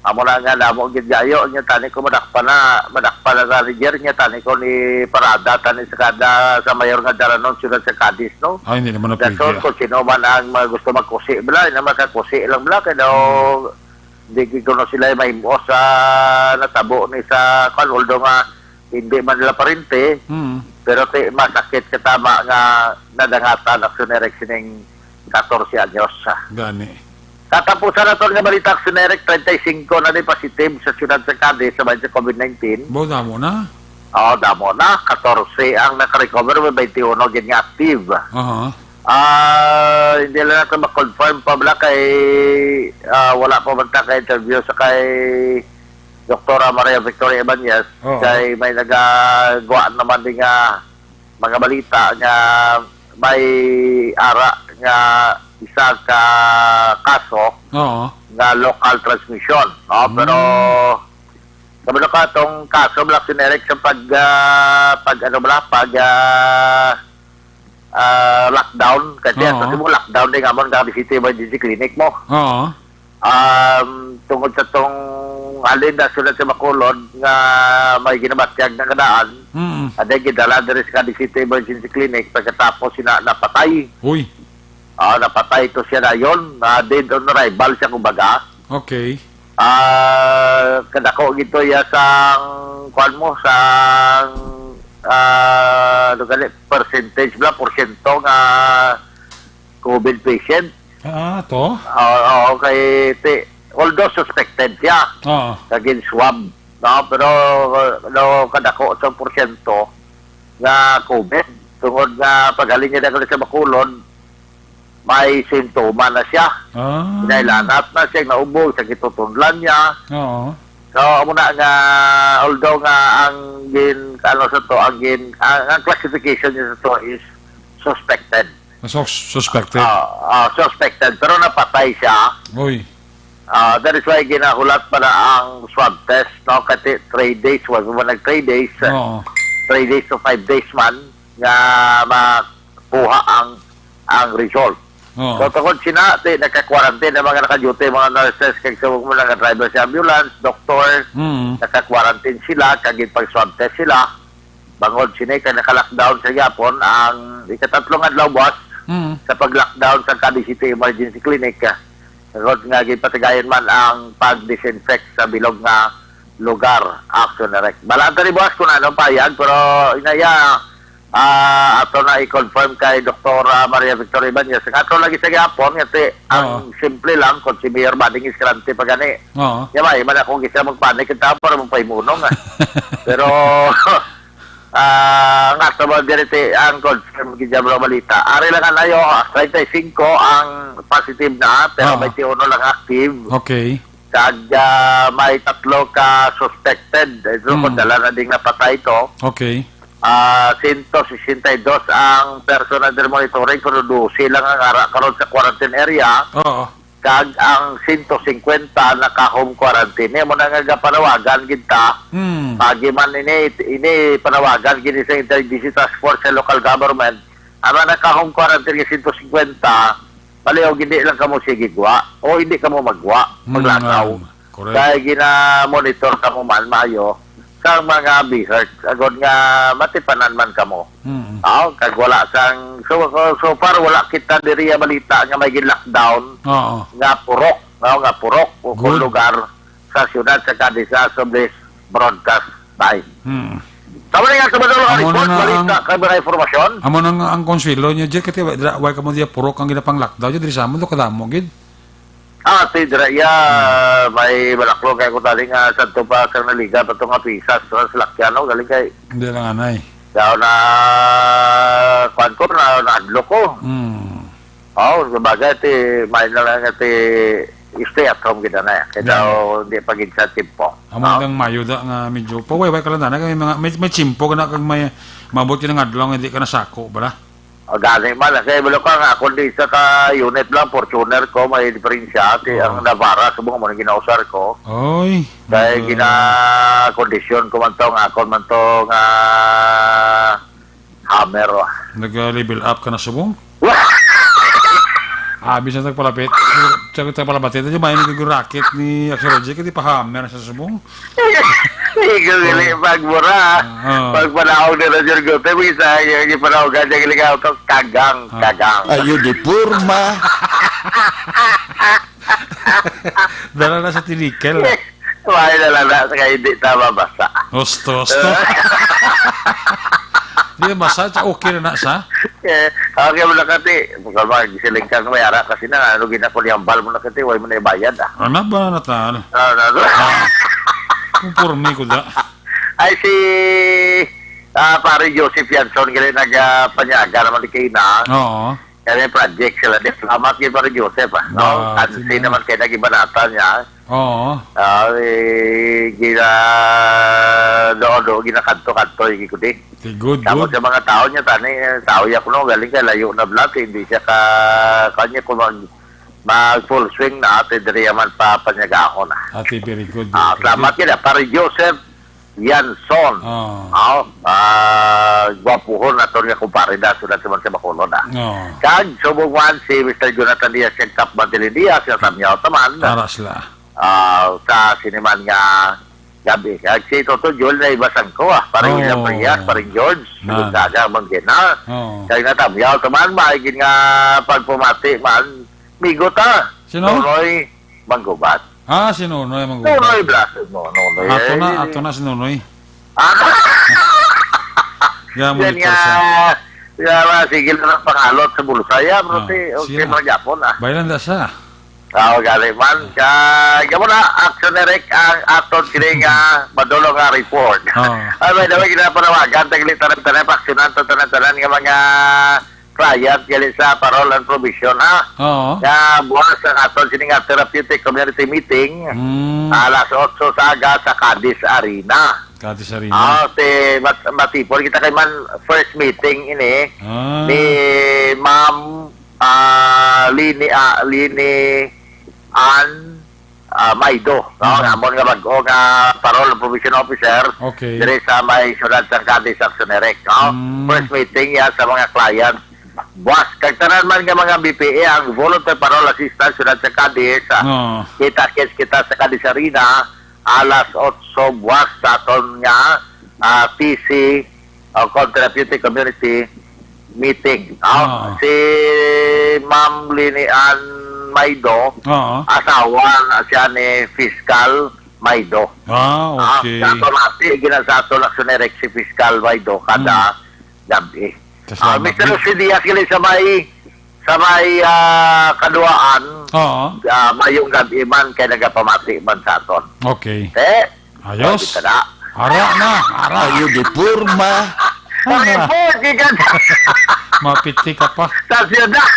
Amo na nga damo gid gayo niya tani ko madakpan na, madakpan na sa Roger niya tani ko ni parada tani sa kada sa mayor nga daranon sila sa Cadiz, no? Ay, hindi naman na Dason pwede, ah. Kung sino man ang mga gusto magkusi, bala, na makakusi lang, bala, kaya daw, Hmm. di gid kuno sila may mo sa natabo ni sa, kwan, although nga, hindi man nila parente, Hmm. pero ti-, masakit ka tama nga nadangatan ang Action Eric sining katorse anyos. Gani. Katapusan naton nga balita, Action Eric, treinta y cinco na ni positive sa siyudad sa Cadiz sa COVID nineteen. Bo, damo na. Oh, damo na. Katorse ang nakarecover, may twenty-one gid nga active. Aha. Ah, hindi lang nato ma-confirm pa bala kay, ah, wala pa man ta ka-interview sa kay Doktora Maria Victoria Ibanez, Oo. kay may nagagwa naman din nga mga balita nga may ara nga isa ka kaso Oo. nga local transmission, no? Pero Mm. sabi na ka, itong kaso, Black Generic, sa pag, ah, pag, ano ba, pag, ah, ah, lockdown, kasi Oo. kasi mo lockdown din nga mo, ang City Emergency Clinic mo. Oo. Um, tungod sa tong halin na sulod sa Bacolod nga may ginabatyag nga kadaan, Mm. Aday gidala diri sa Cadiz City Emergency Clinic pagkatapos sina napatay. Uy. Ah, napatay to siya dayon, na dead on arrival siya, kumbaga. Okay. Ah, kadako gito ya sang, kuwan mo, sang, ah, ano gali, percentage bala, porsyento nga COVID patient. Ah, to? Oo, oo, kay ti-, although suspected siya, Oo. kag gin-swab, no? Pero, no, kadako sa porsyento nga COVID. Tungod nga paghalin niya na sa Bacolod, may sintoma na siya. Ah. Nailanat na siya, naubog, sa gitutunlan niya. Oo. So, amo na nga, although nga ang gin-, ano sa to, ang gin-, ang, ang classification niya sa to is suspected. Sus-, suspected. Ah, ah, suspected, pero napatay siya. Uy. Ah, that is why ginahulat pa na ang swab test, no? Kasi three days, was mo nag three days, Oo. three days to five days man nga makuha ang, ang result. Oo. So, tungod sina, ti, naka-quarantine ang mga naka-duty, mga nurses, kag sa mga driver sa ambulance, doktor, Mm. naka-quarantine sila, kag pag-swab test sila. Bangod sini kay naka-lockdown sa gyapon ang ikatatlo nga adlaw, boss, Mm. sa pag-lockdown sa Cadiz City Emergency Clinic, ah, tungod nga ginpatigayon man ang pag-disinfect sa bilog nga lugar. Action direct. Balaan ta ni, boss, kung ano ang payag, pero inaya, ah, ato na i-confirm kay Doktora Maria Victoria Ibanez. Ang ato lagi sa gyapon, nga ti-, ang Oo. simple lang, kung si Mayor Bading Escalante pa gani. Oo. Yan, may man akong isa magpanik, kita para magpahimunong, ah. Pero, Ah, nga sa mga direte, ang confirm gid ang mga balita. Ari lang ang ayo, ah, treinta y cinco ang positive na, pero Oo. twenty-one lang active. Okay. Kag, ah, may tatlo ka suspected. Ito, Mm. kung dala na ding napatay to. Okay. Ah, sento sesenta y dos ang personal under monitoring, pero dose lang ang ara karon sa quarantine area. Oo. Kag ang sento singkwenta naka-home quarantine. Amo na nga gapanawagan gid ta. Hmm. Pagi man ini, ini panawagan gid sa Interagency Task Force sa local government. Ang mga naka-home quarantine nga sento singkwenta, palihog hindi lang kamo sige gwa o hindi kamo magwa, Hmm, maglangaw. Correct. Kay gina-monitor kamo man maayo sa mga BHERT, agod nga matipanan man kamo. Mm. Aw, kag wala sang, so, so, so far, wala kita diri ang balita nga may gin-lockdown Oo. nga purok, no, nga purok o kung Good. lugar sa siyudad sa Cadiz as of this broadcast time. Mm. Tama na nga sa madulong nga Amo na report, nga balita, ang kag mga impormasyon. Amo na nga ang konsuelo niya, Jed, kay wa, wa ka mo diya purok ang ginapang-lockdown, Jed, diri sa amon, do kadamo, gid. Ah, si Dra, ya, Hmm. may balaklog kay ko tali nga sadto pa sa naliga pa to nga pisas sa salakyan, no? Galing kay Hindi lang anay. daw na, kuwan ko, na, na-adlock ko. Hmm. Oh, sabagay, ti, may na lang ti, stay at home kita na. Kaya Yeah. daw, hindi pa gid sa timpo. Amo Oh. lang mayo da nga medyo pawayway ka lang na, may mga, may, may tsimpo ka na, kag may mabot ka ng adlaw, nga hindi ka nasako, bala? O, gani man, kay wala ka nga, kundi isa ka unit lang, Fortuner ko, may diferensya. Ti Oo. ang Navara, subong mo nang ginausar ko. Oy, Kay nag- gina-kondisyon ko man to, nga ako man to, nga hammer, oh. Nag-level up ka na subong? Abi sa tagpalapit. Sa tagpalapit, ito yung may nag-racket ni Axel Roger, kaya di pa hammer sa subong. Ikaw gali, Oo. pag mura, Oo. pag panahon ni Roger Gute, may isa, yung, yung panahon ka, yung gali ka, kagang, Oo. kagang. Ayo di purma. Dala na sa tinikel. Wala na lang na, kaya hindi ta mabasa. Osto, osto. Di mabasa, tsa okay na na sa? Eh, okay mo na kati. Baka magsiling ka, may ara kasi na, ano, ginako niyang bal mo na kati, way mo na ibayad, ah. Ano ba na tal? Ah, na, Ah, Conforme ko da. Ay, si, ah, pare Joseph Yanson, gali nag, ah, panyaga naman ni Kay na. Oo. Kaya may project sila. Di, salamat kay pare Joseph, ah. No? Ba, Kansi sige. naman kay nag-ibanatan niya. Oo. Ah, eh, gina, do, do, ginakanto-kanto, yung ikudi. Sige, good, Tapos good. sa mga tao niya, tani, eh, tao ya kuno, galing kay layo na blat, hindi siya ka, kanya kung mag, mag full swing na, ate, diri man pa panyagahon na. Ate, very good, Ah, very good. salamat gid, ah, pare Joseph Yanson. Ah. Oh, ah, gwapuhon naton nga kumpare na, sulat sa man sa Bacolod, ah. Oh. Kag subong man si Mister Jonathan Diaz, kag Top Mantilin Diaz, nga Tamyaw Taman. Para sila. Ah, sa siniman nga gabi. Kag si Toto Jol na iba sang ko, ah. Parang Oh. William Frias, parang George, Nan. Gonzaga, Manggina. Oh. Kag natamyaw, taman, maigin nga pagpamati man, migo ta. Sino? Nonoy Manggubat. Ah, si Nonoy Manggubat. Nonoy Blasted mo, Nonoy. Ato na, Eh, ato na si Nonoy. Ah. Yan, Yan monitor nga, siya. Yan nga, sige lang ang pangalot sa bulsa. Yan, bro, Ah, si, okay, siya. Mga Japon, ah. Bayan lang siya. Ah, gani man. Ka, kamo na, Action Direct ang aton kini nga madulong nga report. Ah. Ah, by the way, ginapanawagan, tagli tanan-tanan, paksyonan, tanan-tanan nga mga client gali sa parole and probation, ha? Oo. Nga buwas ang aton sini nga therapeutic community meeting, Mm. alas otso sa aga sa Cadiz Arena. Cadiz Arena. Ah, si Mat-, matipon kita kay man first meeting ini Ah. ni Ma'am, ah, Lini, ah, Lini Ann ah, Maido, no? Mhm. Nga amon nga bag-o nga parole probation officer Okay. diri sa may siyudad sang Cadiz, Action Direct, no? Mm. First meeting ya sa mga client. Buwas, kag tanan man nga mga B P A, ang Volunteer Parole Assistance, siyudad sa Cadiz, ah, Oo. kita-kits kita sa Cadiz Arena, alas otso buwas sa aton nga, ah, T C o kon therapeutic community meeting. Ah, Ah. si Ma'am Lini Ann Maido, Oo. asawa na siya ni Fiscal Maido. Ah, Ah, okay. sa pamati, gina sa ato lang si Fiscal Maido kada Hmm. gabi. Kasama Ah, Mister din. Jose Diaz, gali sa may, sa may, ah, kaduaan, Oo. ah, mayong gabi man kay nagapamati man sa aton. Okay. Eh, Ayos. Pwede ka na. Ara na, ara. Ayo, di porma. Ang report, gikan Mapiti ka pa. Sa siyudad.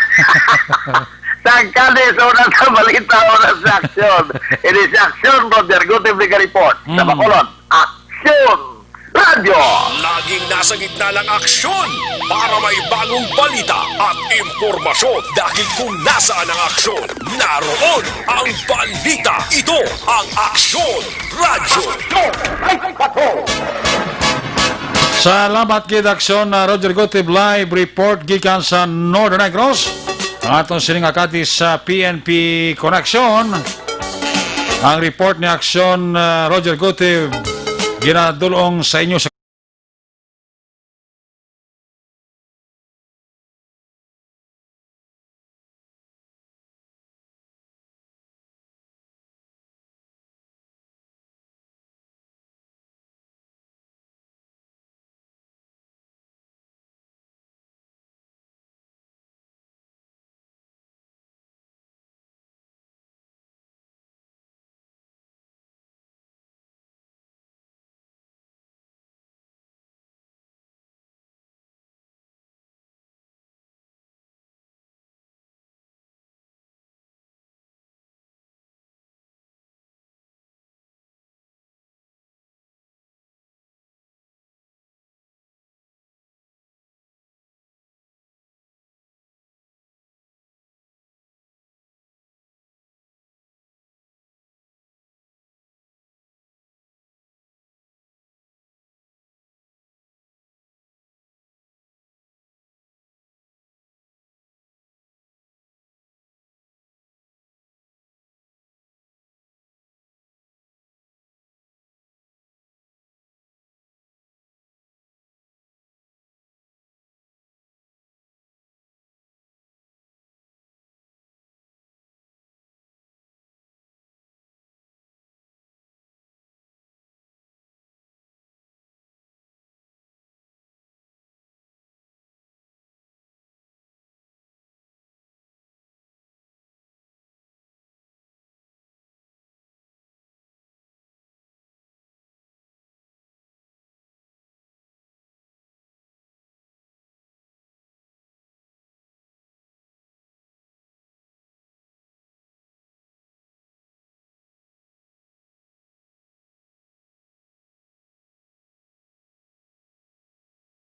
Sa alkalde, sa una sa balita, una sa aksyon. Ini si Aksyon, Roger Gutib, report. Sa Mm. Bacolod, Aksyon Radio. Laging nasa gitna ng aksyon para may bagong balita at impormasyon. Dahil kung nasaan ang aksyon, naroon ang balita. Ito ang Aksyon Radyo. Salamat gid, Aksyon, uh, Roger Gutib, live report gikan sa Northern Negros. Ang aton sining akati sa P N P Connection. Ang report ni Aksyon, uh, Roger Gutib, ginadulong sa inyo sa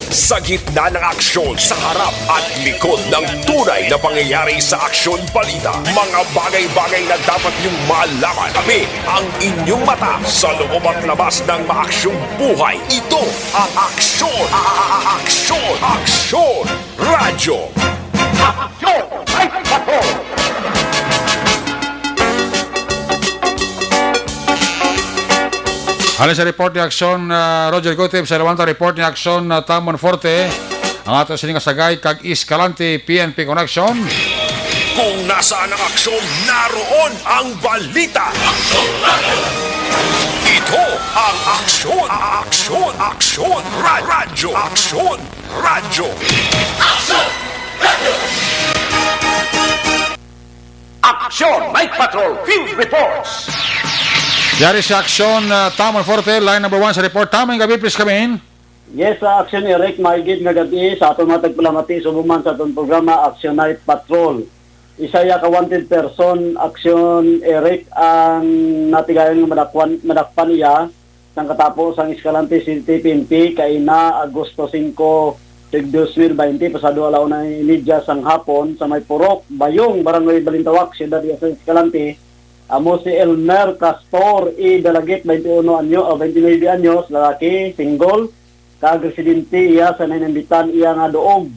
Sa gitna ng aksyon, sa harap at likod ng tunay na pangyayari sa Aksyon Balita, mga bagay-bagay na dapat niyong malaman. Kami ang inyong mata sa loob at labas ng maaksyong buhay. Ito ang Aksyon, a-, a-, a-, Aksyon, Aksyon Radyo. Aksyon! Ay, patrol! Halin sa report ni Aksyon, ah, Roger Gutib, sa Lawanta report ni Aksyon, ah, Tom Monforte, ang ato sining kasagay kag Escalante P N P Connection. Kung nasaan ang aksyon, naroon ang balita. Ito ang Aksyon, Aksyon, Aksyon, Ra-, Radyo, Aksyon Radyo. Aksyon! Night Patrol Field Reports! Yari sa Aksyon, uh, Tom Monforte, line number one sa report. Tom, ang gabi, please come in. Yes, sa Aksyon, Eric, maigid nga gabi sa aton mga tagpalamati, subong man sa aton programa, Aksyon Night Patrol. Isa iya ka wanted person, Aksyon, Eric, ang natigayon nga madakwan, madakpan iya sang katapo sang Escalante City P N P kaina, Agosto singko, tig dos mil baynte, pasado ala una y media sang hapon, sa may Purok Bayong, Barangay Balintawak, siyudad iya sa Escalante. Amo si Elmer Castor E. Dalagit, twenty-one anyo, ah, twenty-nine anyos, lalaki, single, kag residente iya sa nainambitan iya nga duog.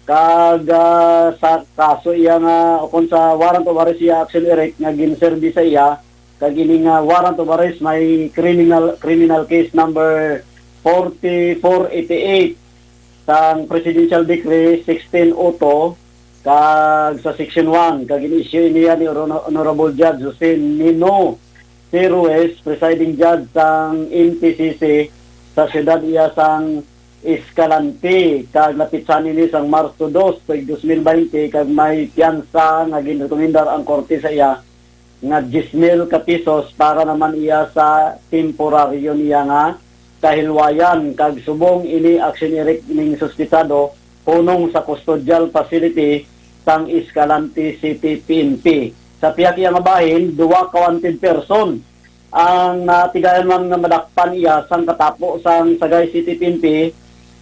Kag, ah, sa kaso iya nga, ukon sa warrant of arrest iya, Aksyon, Eric, nga ginserbi sa iya, kag ini nga warrant of arrest may criminal, criminal case number forty-four eighty-eight sang Presidential Decree sixteen oh two, kag sa Section one, kag in-issue niya ni Hono-, Honorable Judge Jose Nino C. Ruiz, Presiding Judge sang M T C C sa siyudad iya sang Escalante, kag napitsahan ini sang Marso dos, tuig dos mil baynte, kag may piyansa nga ginrekomendar ang korte sa iya nga diyes mil ka pesos para naman iya sa temporaryo niya nga kahilwayan kag subong ini aksyon, Eric, ning suspitsado hunong sa custodial facility sang Escalante City P N P. Sa pihak iya nga bahin, duha ka wanted person ang natigayan man nga madakpan iya sang katapo sang Sagay City P N P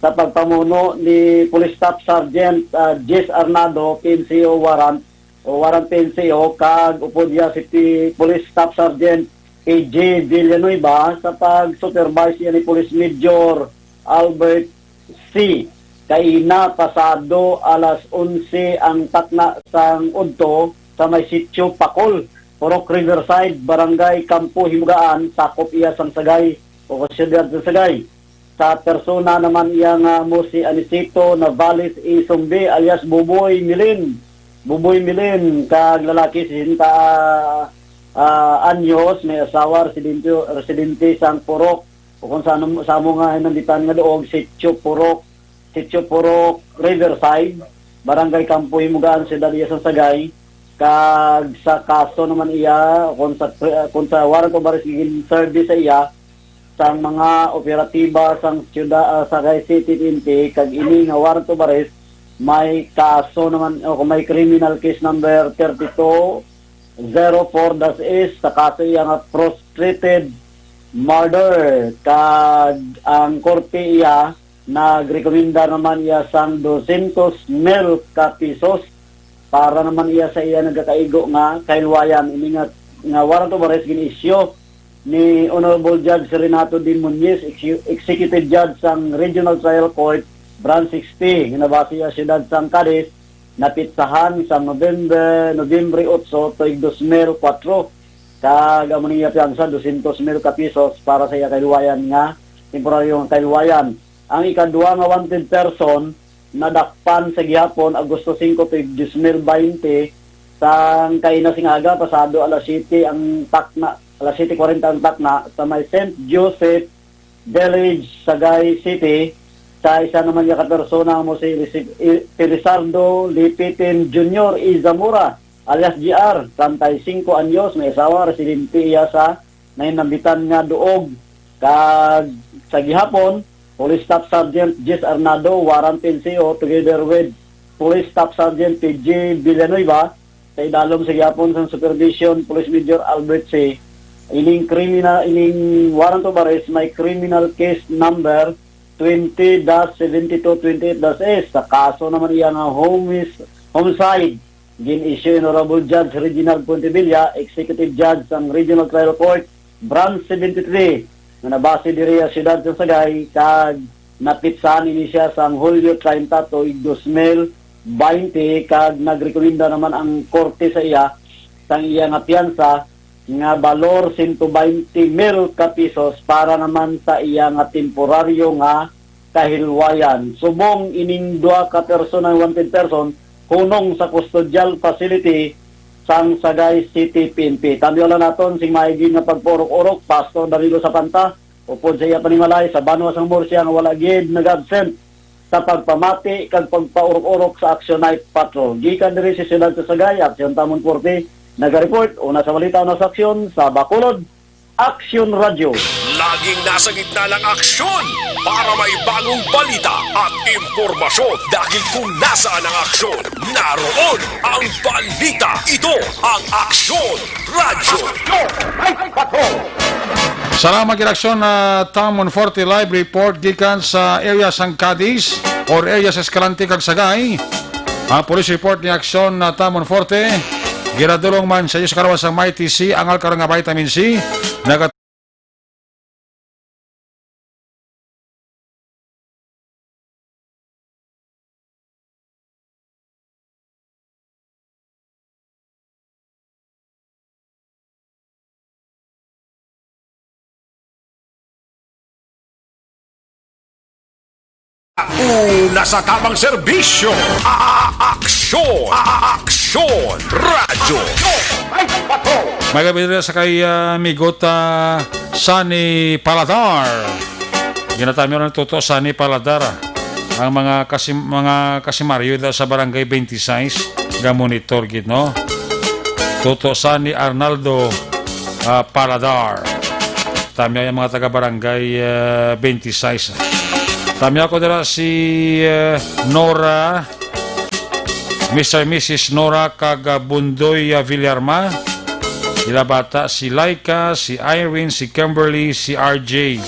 sa pagpamuno ni Police Staff Sergeant, ah, Jess Arnado, P N C O warrant, o warrant P N C O, kag upod iya si P-, Police Staff Sergeant A J Villanueva sa pag-supervise niya ni Police Major Albert C. Kaina, pasado alas onse ang takna sang udto sa may Sitio Pakol, Purok Riverside, Barangay Campo Himugaan, sakop iya sang Sagay o siyudad sa Sagay. Sa persona naman iya nga amo si Anisito Navales Isumbi alias Buboy Milin. Buboy Milin, kag lalaki, sesenta, ah, anyos, may asawa, residente, residente sang Purok, o kung sa amo, sa amo nga hinambitan nga duog, Sitio Purok, Sitio Purok, Riverside, Barangay Campo Himugaan, Siyudad iya sang Sagay, kag sa kaso naman iya, kung sa, kung sa warrant of arrest gin-serve sa iya, sang mga operatiba sang siyuda-, ah, Sagay City P N P, kag ini nga warrant of arrest may kaso naman, o may criminal case number thirty-two zero four dash S sa kaso iya nga frustrated murder, kag ang korte iya nagrekomenda naman iya sang dosyentos mil ka pisos para naman iya sa iya nagakaigo nga kahilwayan. Ini nga, nga warrant of arrest gin-issue ni Honorable Judge Renato D. Muñiz, ex-, Executive Judge sang Regional Trial Court, Branch sixty, nga nabase sa siyudad sang Cadiz, napitsahan sa November, Nobyembre otso, tuig dos mil kuwatro. Kag amo niya piyansa, dosyentos mil ka pisos para sa iya kahilwayan nga, temporaryo nga kahilwayan. Ang ikadua nga wanted person nadakpan sa gihapon, Agosto singko, tuig dos mil baynte, sang kaina sing aga, pasado alas siyete ang takna, alas siyete kwarenta ang takna, sa may Saint Joseph Village, Sagay City, sa isa naman niya ka persona amo si Risi-, I-, Felizardo Lipitin Junior E. Zamora, alias G R, treinta y cinco anyos, may asawa, residente iya sa nahinambitan nga duog. Kag sa gihapon, Police Staff Sergeant Jess Arnado, warrant N C O, together with Police Staff Sergeant P J Villanueva, sa idalom sa gihapon sang supervision, Police Major Albert C. Ining kriminal, ining warrant of arrest may criminal case number twenty dash seventy-two twenty-eight dash S sa kaso naman iya nga homis-, homicide. Gin-issue Honorable Judge Reginald Pontevilla, Executive Judge sang Regional Trial Court, Branch seventy-three, nga nabase diri sa siyudad sa Sagay, kag napitsahan ini siya sang Hulyo treinta tuig dos mil baynte, kag nagrekomenda naman ang korte sa iya sang iya nga piyansa nga balor sento baynte mil ka pisos para naman sa iya nga temporaryo nga kahilwayan. Subong ining duha ka persona, wanted person, hunong sa custodial facility sang Sagay City P N P. Tambyo lang naton sing maigi nga pagpaurok-urok, Pastor Danilo Sapanta, upod sa iya panimalay sa banwa sang Murcia nga wala gid nag-absent sa pagpamati kag pagpaurok-urok sa Action Night Patrol. Gikan diri sa siyudad sa Sagay, Action Tamon Forte, nagareport, una sa balita, una sa aksyon, sa Bacolod, Aksyon Radyo. Laging nasa gitna ng aksyon para may bagong balita at impormasyon, dahil kung nasaan ang aksyon, naroon ang balita. Ito ang Aksyon Radyo. Salamat gid, Aksyon, ah, Tamon Forte. Live report gikan sa area sang Cadiz or area sa Escalante kag Sagay. Ang police report ni Aksyon, ah, Tamon Forte, ginadulong man sa inyo sa karawan sang Mighty C, angal karon nga vitamin C. Naga- Una sa tamang serbisyo, a-, aksyon, a-, aksyon, radyo. May gabi diri sa kay, ah, Migot, ah, Sunny Paladar. Ginatamyo ng Toto Sunny Paladar. Ang mga kasim-, mga kasimaryo daw sa Barangay twenty-six, ga-monitor gid, no? Toto Sunny Arnaldo, ah, Paladar. Tamyaw ang mga taga-barangay, ah, twenty-six. Tamyaw ko dira si, ah, Nora, Mister and Missus Nora kag, ah, Bundoy, ah, Villarma. Ila bata si Laika, si Irene, si Kimberly, si R J.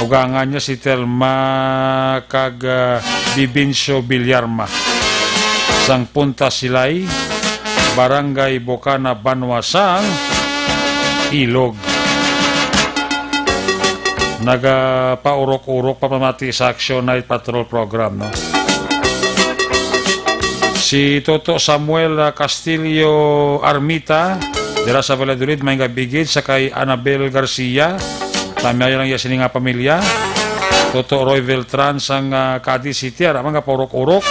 Ugangan niya si Telma kag, ah, Bibincio Villarma. Sang Punta Silay, Barangay Bocana, Banwa sang Ilog. Nagapaurok-urok pa pamati sa Action Night Patrol Program, no? Si Toto Samuel, ah, Castillo Armita, dira sa Valladolid, may nga bigid sa kay Annabel Garcia. Tamyaw lang iya sini nga pamilya. Toto Roy Beltran sang, ah, Cadiz City, ara man nga paurok-urok.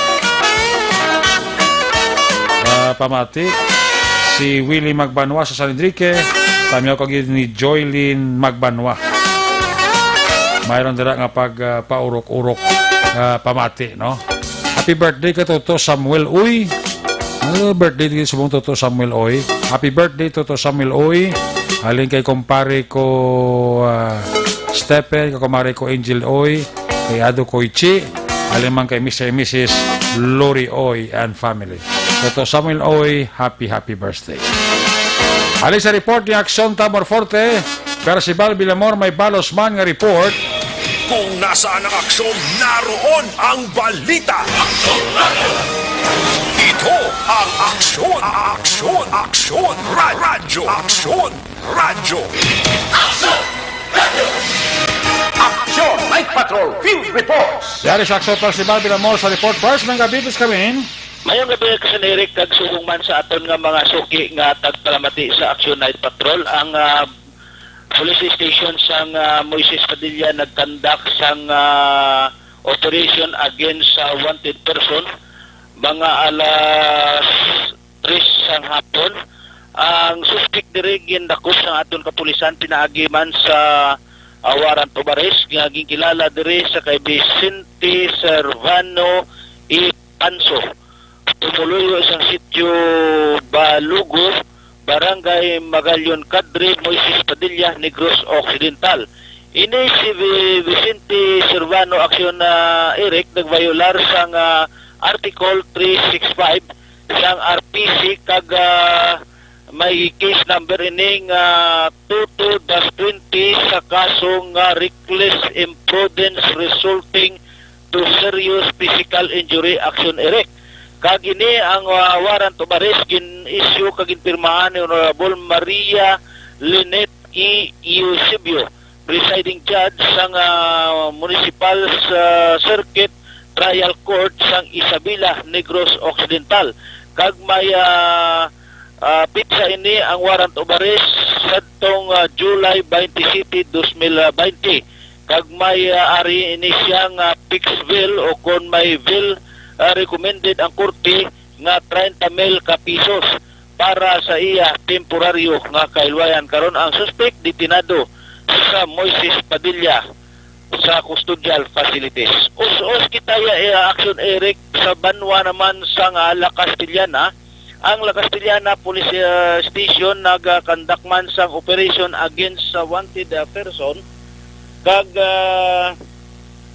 Ah, pamati. Si Willie Magbanwa sa San Enrique, tamyaw kag ni Joylene Magbanwa. Mayroon dira nga pag, ah, paurok-urok, ah, pamati, no? Happy birthday kay Toto Samuel Uy. Ah, birthday din subong Toto Samuel Uy. Happy birthday, Toto Samuel Uy. Halin kay kumpare ko, ah, Stephen, kay kumare ko Angel Uy, kay Ado Koichi, halin man kay Mister and Missus Lori Uy and family. Toto Samuel Uy, happy, happy birthday. Halin sa report ni Aksyon Taborforte, Percival Villamor may balos man nga report. Kung nasaan ang aksyon, naroon ang balita. Ito ang Aksyon, Aksyon, Aksyon, Ra-, Radyo, Aksyon, Radyo. Aksyon Night Patrol Field Reports. Yari sa Aksyon Percival Villamor sa report. First, may gabi, please, kami. Mayong gabi, Kasan Eric, kag subong man sa aton nga mga suki nga tagpalamati sa Aksyon Night Patrol. Ang, ah, police station sang, ah, Moises Padilla nagkandak sang, ah, operation against sa wanted person mga alas tres sang hapon. Ang suspek diri gindakop sang aton kapulisan pinaagi man sa, ah, warrant of arrest nga ginkilala diri sa kay Vicente Servano E. Panso, pumuluyo sang sitio Balugo, Barangay Magallon Cadre, Moises Padilla, Negros Occidental. Ini si Vi-, Vicente Servano Aksyon, ah, Eric, nagbayolar sang, ah, Article three six five sang R P C kag, ah, may case number ini nga two two dash twenty sa kaso nga reckless imprudence resulting to serious physical injury, Aksyon Eric. Kag ini ang, ah, warrant of arrest gin-issue kag ginpirmahan ni Honorable Maria Lynette E. Eusebio, presiding judge sang, ah, Municipal, ah, Circuit Trial Court sang Isabela, Negros Occidental. Kag may, ah, ah, pitsa ini ang warrant of arrest sadtong, ah, July twenty-seven, dos mil baynte. Kag may, ah, ari ini siya nga fixed bail o kon may bail, ah, recommended ang korte nga treinta mil ka pisos para sa iya temporaryo nga kahilwayan. Karon ang suspek detenado sa Moises Padilla sa custodial facilities. Us-us kita ya, eh, Aksyon Eric, sa banwa naman sang, ah, La Castellana. Ang La Castellana Police, ah, Station nagakandak man sang operation against sa wanted, ah, person, kag, ah,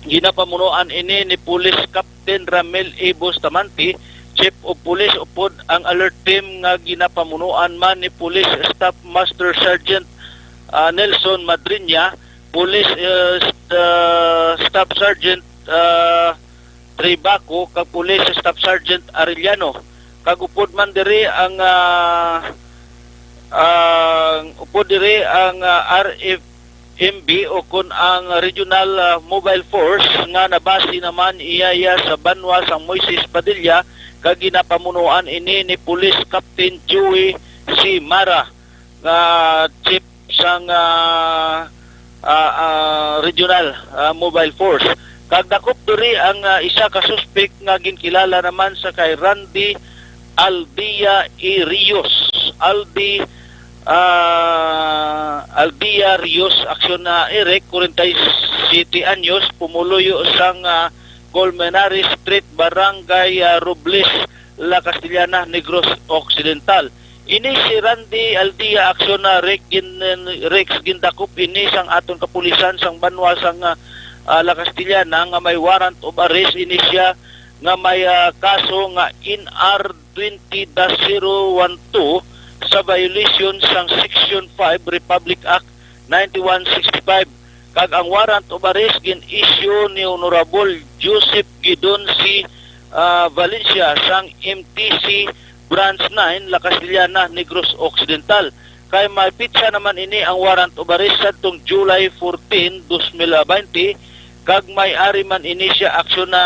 ginapamunuan ini ni Police Captain Ramil A. Bustamante, Chief of Police, upod ang alert team nga ginapamunuan man ni Police Staff Master Sergeant, ah, Nelson Madriña, Police, ah, st-, ah, Staff Sergeant, ah, Tribaco, kag Police Staff Sergeant Arellano. Kag upod man diri ang, ah, ang, upod diri ang, ah, R F M B o kon ang Regional, ah, Mobile Force nga nabase naman iya, iya sa banwa sang Moises Padilla, kag ginapamunuan ini ni Police Captain Joey C. Mara, nga chief sang, ah, ah, ah, Regional, ah, Mobile Force. Kag dakop diri ang, ah, isa ka suspek nga ginkilala naman sa kay Randy Aldia E. Rios. Aldi, ah, Aldia Rios, Aksyon na Eric, forty-seven anyos, pumuluyo sang, ah, Colmenares Street, Barangay, ah, Robles, La Castellana, Negros Occidental. Ini si Randy Aldia, aksyon na Rex gin-, Rex gindakop ini sang aton kapulisan sang banwa sang, ah, ah, La Castellana nga may warrant of arrest ini siya nga may, ah, kaso nga N R twenty dash zero one two sa violation sang Section five Republic Act ninety-one sixty-five, kag ang warrant of arrest gin-issue ni Honorable Joseph Gidon C, ah, Valencia sang M T C Branch nine, La Castellana, Negros Occidental. Kay may pitsa naman ini ang warrant of arrest sadtong July fourteen, dos mil baynte, kag may ari man ini siya aksyon na,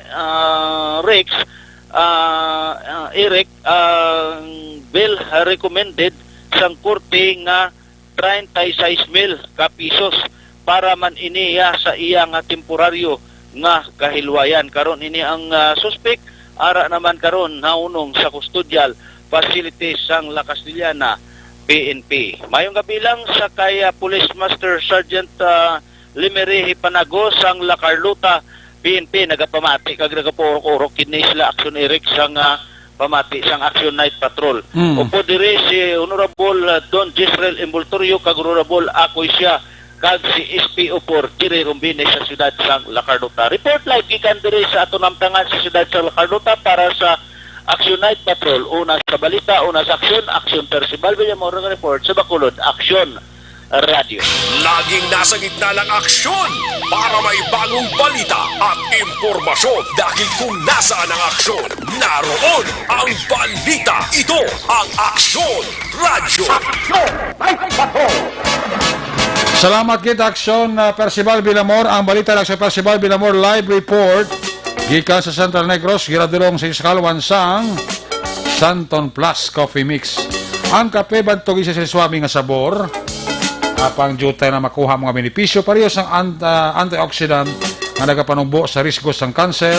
ah, Rex, ah, ah, Eric, ang bail recommended sang korte nga treinta y seis mil ka pisos para man ini, ah, sa iya nga temporaryo nga kahilwayan. Karon ini ang, ah, suspek ara naman karon nahunong sa custodial facilities sang La Castellana P N P. Mayong gabi lang sa kay, ah, Police Master Sergeant, ah, Lemery Hipanago sang La Carlota P N P nagapamati kag nagapaurok-urok kini sila Action Eric sang, ah, pamati sang Action Night Patrol. Mm. Upod diri si Honorable, ah, Don Jezreel Envoltorio kag Honorable Akoy siya kag si S P O four Jerry Rombines sa siyudad sang La Carlota. Report live gikan diri sa aton namtangan sa siyudad sang La Carlota para sa Action Night Patrol. Una sa balita, una sa aksyon, Action Percival Villamor nga report sa Bacolod Action Radio. Laging nasa gitna ng aksyon para may bagong balita at impormasyon, dahil kung nasaan ang aksyon, naroon ang balita. Ito ang Aksyon Radyo. Salamat gid, Aksyon, ah, Percival Villamor. Ang balita, Aksyon Percival Villamor, live report gikan sa Central Negros, giradulong sa Iskalwan sang Santon Plus Coffee Mix. Ang kape bantog isa sa suabe nga sabor. Apang diutay na makuha mga benepisyo pareho sang ant-, ah, antioxidant nga nagapanugbo sa risgo sang kanser,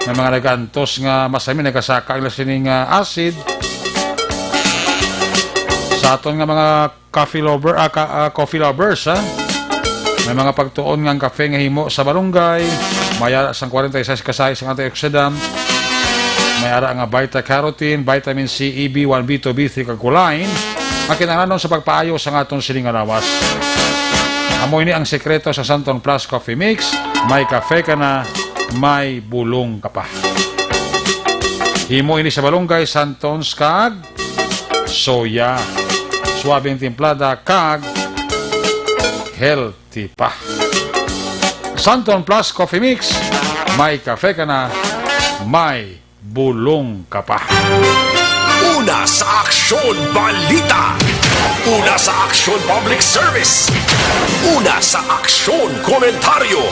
nga mga nagaantos nga masamin nagasaka ang sining, ah, acid. Sa aton nga mga coffee lover, ah, ka-, ah, coffee lovers, ha? May mga pagtuon nga ang kafe nga himo sa balunggay, may ara sang forty-six ka size nga antioxidant, may ara nga beta carotene, vitamin C, E, B one, B two, B three, kag choline, nga kinahanglanon sa pagpaayo sa aton sining nga lawas. Amo ini ang sekreto sa Santon Plus Coffee Mix, may kafe ka na, may bulong ka pa. Himo ini sa balunggay, Santons, kag soya. Suabing timplada kag healthy pa. Santon Plus Coffee Mix, may kafe ka na, may bulong ka pa. Una sa aksyon, balita. Una sa aksyon, public service. Una sa aksyon, komentaryo.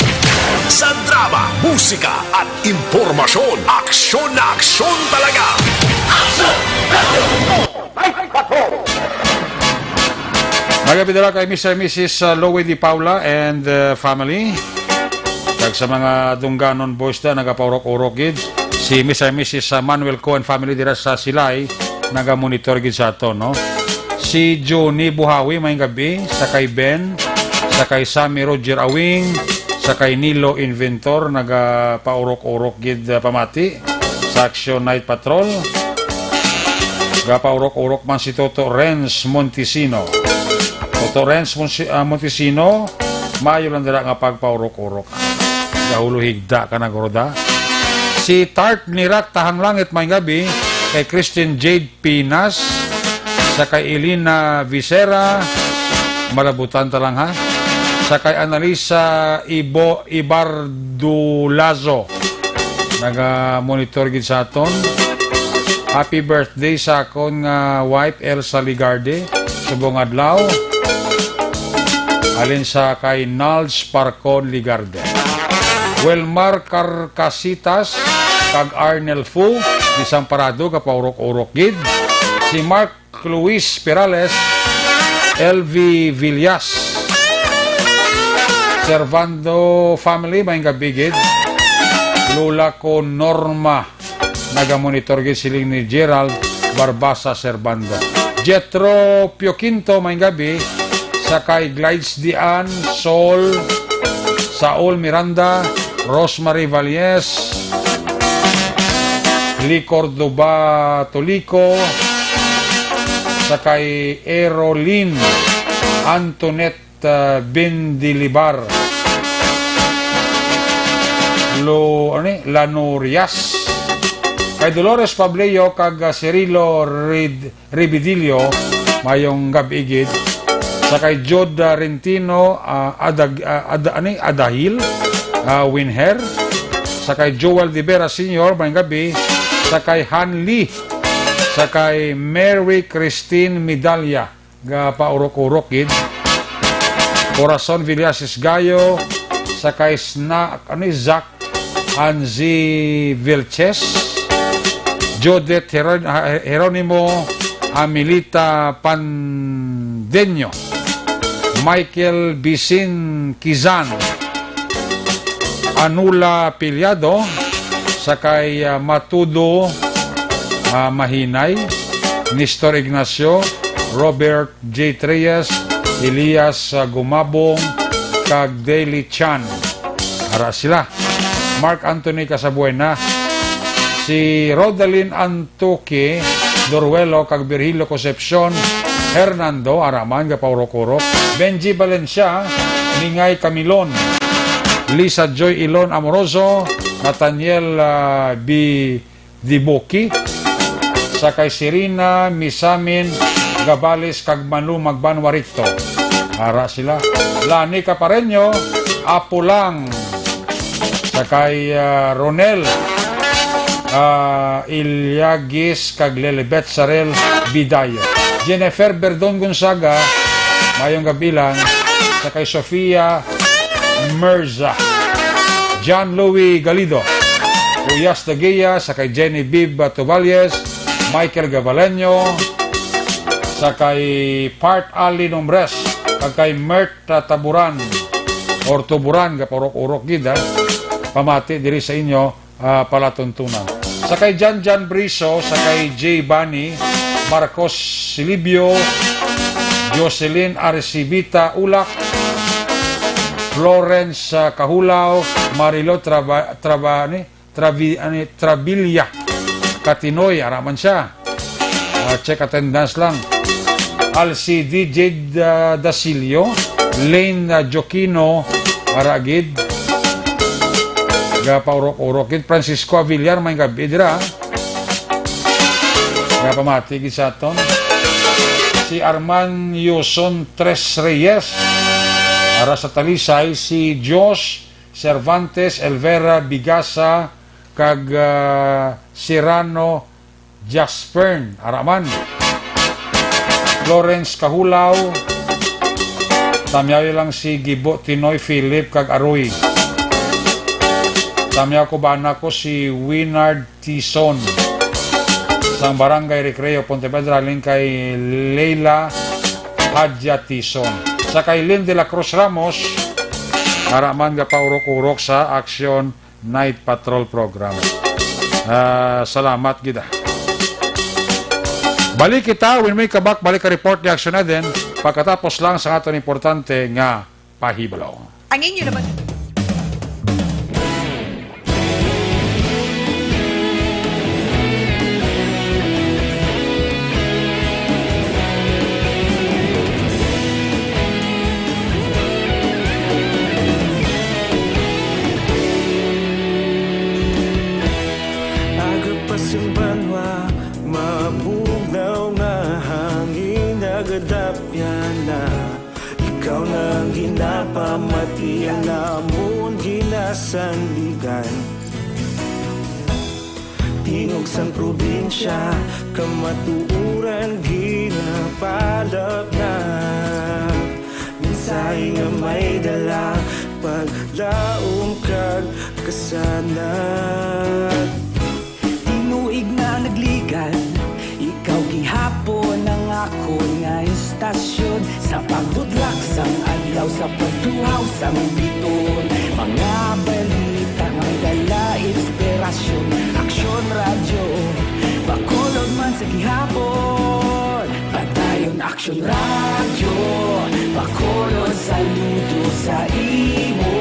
Sa drama, musika, at impormasyon, aksyon na aksyon talaga. Aksyon! Radyo! Ay, patrol! Magapidala kay Mister and Missus, uh, Louie Di Paula and, uh, family. Kag sa mga Dunganon boys na nagapaurok-urok gid. Si Mister and Missus, uh, Manuel Cohen family dira sa Silay, nagamonitor gid sa aton, no? Si Johnny Buhawi, may gabi, sa kay Ben, sa kay Sammy Roger Awing, sa kay Nilo Inventor, nagapaurok-urok gid, uh, pamati sa Action Night Patrol. Gapaurok-urok man si Toto Renz Montesino. Toto Renz Monsi-, ah, Montesino, maayo lang dira nga pagpaurok-urok. Gahulo higda ka na, guro, da. Si Tart Nirak Tahang Langit, may gabi, kay Christine Jade Pinas, sa kay Elena Visera, malabutan ta lang, ha? Sa kay Analisa Ibo-, Ibardulazo, naga-monitor gid sa aton. Happy birthday sa akon nga wife, Elsa Ligarde. Subong adlaw. Halin sa kay Nalds Parcon Ligarde. Welmar Carcasitas kag Arnel Fu, Desamparado, gapaurok-urok gid. Si Mark Luis Perales, L V Villas, Servando family, may gabi gid. Lola ko Norma, nagamonitor gid, siling ni Gerald Barbasa Servando. Jethro Pioquinto, may gabi. Sa kay Glides Dian, Sol, Saul Miranda, Rosemary Valles, Lee Cordoba Tolico, sa kay Erolin Antoinette, ah, Bendilibar, Lo, ano ni, Lanorias, kay Dolores Pableo kag, ah, Cirilo Rid-, Ribidillo, mayong gab-i gid. Sa kay Jod, ah, Rentino, ah, Adag-, ah, Ada-, ani, Adahil, ah, Winher. Sa kay Joel De Vera Senior, mayong gab-i. Sa kay Hanli. Sa kay Mary Christine Medalla, gapaurok-urok gid. Corazon Villasis Gayo, sa kay Sna-, ano, Zack Anzi Vilches, Judith Jeron-, ah, Jeronimo, Amelita Pandeño, Michael Bisin Kizan, Anula Piliado, sa kay, ah, Matudo, ah, Mahinay, Nestor Ignacio, Robert J Treyes, Elias, ah, Gumabong, kag Daily Chan. Ara sila. Mark Anthony Casabuena, si Rodalyn Antoque Doruelo, kag Virgilio Concepcion Hernando, ara man, gapaurok-urok. Benji Valencia, Ningay Camilon, Lisa Joy Ilon Amoroso, Nathaniel, ah, B. Dibuki, sa kay Sirina Misamin Gabales kag Manu Magbanwa Ricto. Ara sila. Lani Capareño, Apo Lang, sa kay, ah, Ronel, ah, Ilyagis kag Lilibet Sarel Bidayo. Jennifer Berdon Gonzaga, mayong gab-i lang, sa kay Sofia Merza, John Louis Galido, Uyas Daguia, sa kay Jenny Bib Tuballes, Michael Gabaleño, sa kay Part Ali Nombres, kag kay Mert Taburan, or Tuburan, gapaurok-urok gid, ha? Pamati diri sa inyo, ah, palatuntunan. Sa kay Jan Jan Briso, sa kay J Bani, Marcos Silibio, Jocelyn Arcibita Ulak, Florence, ah, Kahulaw, Marilo Traba-, Traba-, ni, Travi-, ani, Trabilia Katinoy, ara man siya. Ah, check attendance lang. Alcide Jade, ah, Dasilio, Lane, ah, Jokino, ara gid. Gapaurok-urok gid. Francisco Avillar, may gabi dira. Gapamati gid sa aton. Si Arman Yuson Tres Reyes, ara sa Talisay. Si Josh Cervantes, Elvera Bigasa, kag, ah, Serrano Jaspern, ara man. Florence Kahulaw, tamyawi lang si Gibo Tinoy Philip kag Aroy. Tamyaw ko ba anak ko si Winard Tison sang Barangay Recreo, Pontevedra, halin kay Leila Hadja Tison. Sa kay Lynn de la Cruz Ramos, ara man gapaurok-urok sa Action Night Patrol Program. Ah, salamat gid, ah. Balik kita, when we come back, balik ka report ni Action Eden, pagkatapos lang sa aton importante nga pahibalo. Ang inyo naman. Agapas ang banwa, mabugnaw nga hangin, nagadapyan na. Ikaw na ang ginapamati, ang amon ginasandigan. Tingog sang probinsya, kamatuoran ginapalapnap. Mensahe nga may dala, paglaom kag kasanag. Tinuig na nagligan, ikaw gihapon ang akon nga istasyon. Sa pagbudlak sang adlaw, sa pagtuhaw sang biton, mga balita nga dala inspirasyon. Aksyon Radyo, Bacolod man sa gihapon. Padayon Aksyon Radyo, Bacolod, saludo sa imo.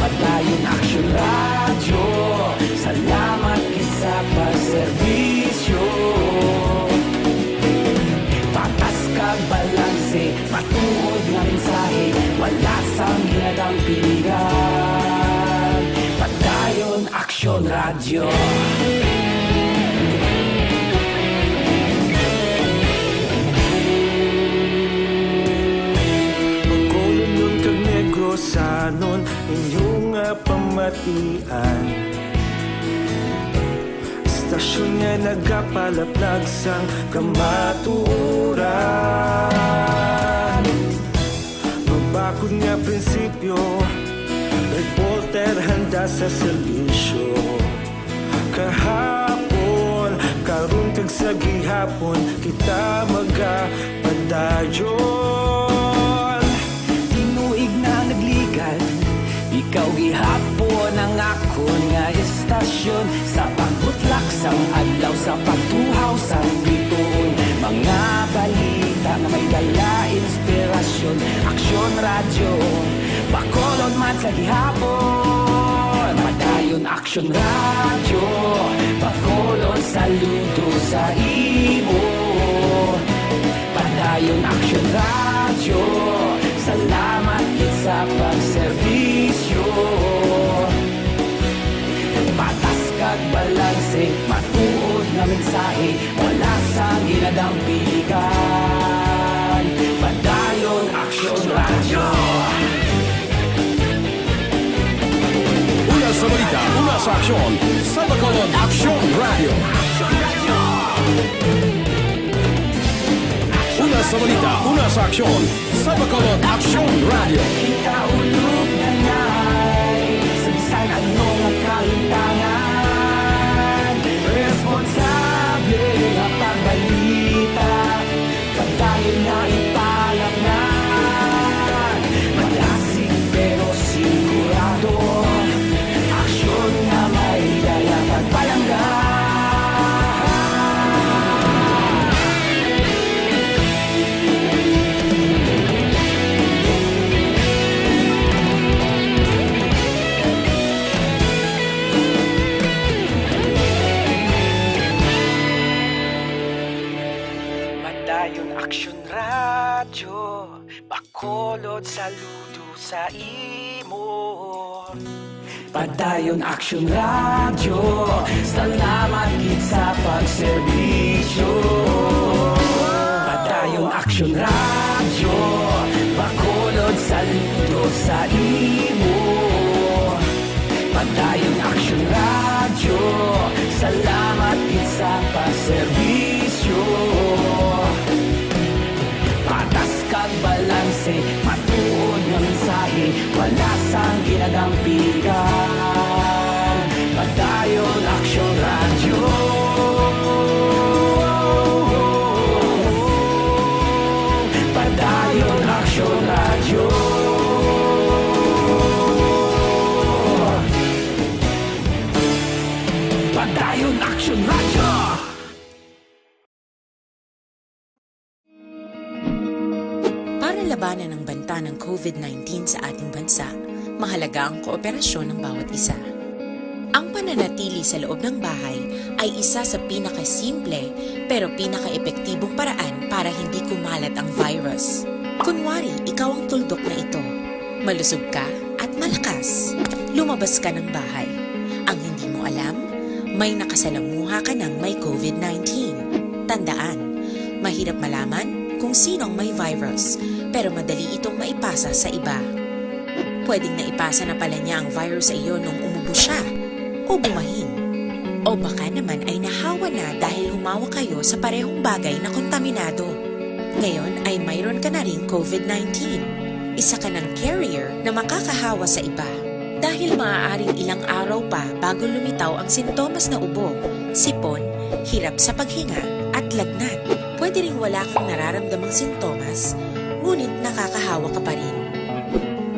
Padayon Aksyon Radyo, salamat gid sa pagserbisyo. Bacolodon kag Negrosanon, inyo nga pamatian. Istasyon nga nagapalaplag sang kamatuoran. Mabakod nga prinsipyo, reporter handa sa serbisyo. Kahapon, karon kag sa gihapon, kita magapadayon. Tinuig na nagligan, ikaw gihapon ang akon nga istasyon. Sa pagbutlak sang adlaw, sa pagtuhaw sang bituon, mga balita nga may dala inspirasyon. Aksyon Radyo, Bacolod man sa gihapon. Padayon Aksyon Radyo, Bacolod saludo sa imo. Padayon Aksyon Radyo, salamat gid sa pagserbisyo. Patas kag balanse, matuod nga mensahe, wala sang ginadampigan. Padayon Aksyon Radyo. Una sa balita, una sa aksyon, sa Bacolod Aksyon Radyo. Una sa balita, una sa aksyon, sa Bacolod Aksyon Radyo. Kita ulog na ngay, sa bisan ano nga kalintangan, responsable nga pagbalita. Padayon na ipalatngan, malasig pero sigurado. Aksyon nga may dala pagpalangga. Padayon Aksyon Radyo, Bacolod saludo sa imo. Padayon Aksyon Radyo, salamat gid sa pagserbisyo. Padayon Aksyon Radyo, Bacolod saludo sa imo. Padayon Aksyon Radyo, salamat gid sa pagserbisyo. Patas kag balanse, matuod nga mensahe, wala sang ginadampigan. Padayon Aksyon Radyo. Padayon Aksyon Radyo. Padayon Aksyon Radyo. Para labanan ang banta ng COVID nineteen sa ating bansa, mahalaga ang kooperasyon ng bawat isa. Ang pananatili sa loob ng bahay ay isa sa pinakasimple pero pinakaepektibong paraan para hindi kumalat ang virus. Kunwari, ikaw ang tuldok na ito. Malusog ka at malakas. Lumabas ka ng bahay. Ang hindi mo alam, may nakasalamuha ka ng may COVID nineteen. Tandaan, mahirap malaman kung sino ang may virus, pero madali itong maipasa sa iba. Pwedeng naipasa na pala niya ang virus sa iyo nung umubo siya o bumahin. O baka naman ay nahawa na dahil humawak kayo sa parehong bagay na kontaminado. Ngayon ay mayroon ka na ring COVID nineteen. Isa ka ng carrier na makakahawa sa iba. Dahil maaaring ilang araw pa bago lumitaw ang sintomas na ubo, sipon, hirap sa paghinga, at lagnat. Pwede ring wala kang nararamdamang sintomas, ngunit nakakahawa ka pa rin.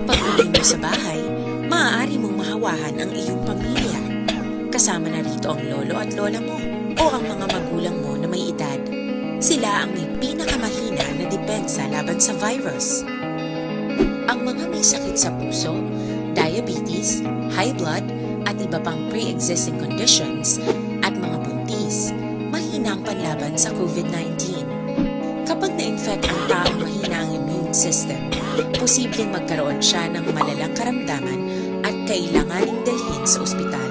Pag-uwi mo sa bahay, maaari mong mahawahan ang iyong pamilya. Kasama na rito ang lolo at lola mo o ang mga magulang mo na may edad. Sila ang may pinakamahina na depensa laban sa virus. Ang mga may sakit sa puso, diabetes, high blood, at iba pang pre-existing conditions, at mga buntis, mahina ang panlaban sa COVID nineteen. Kapag na-infect ang taong mahina ang immune system, posibleng magkaroon siya ng malalang karamdaman at kailanganing dalhin sa ospital.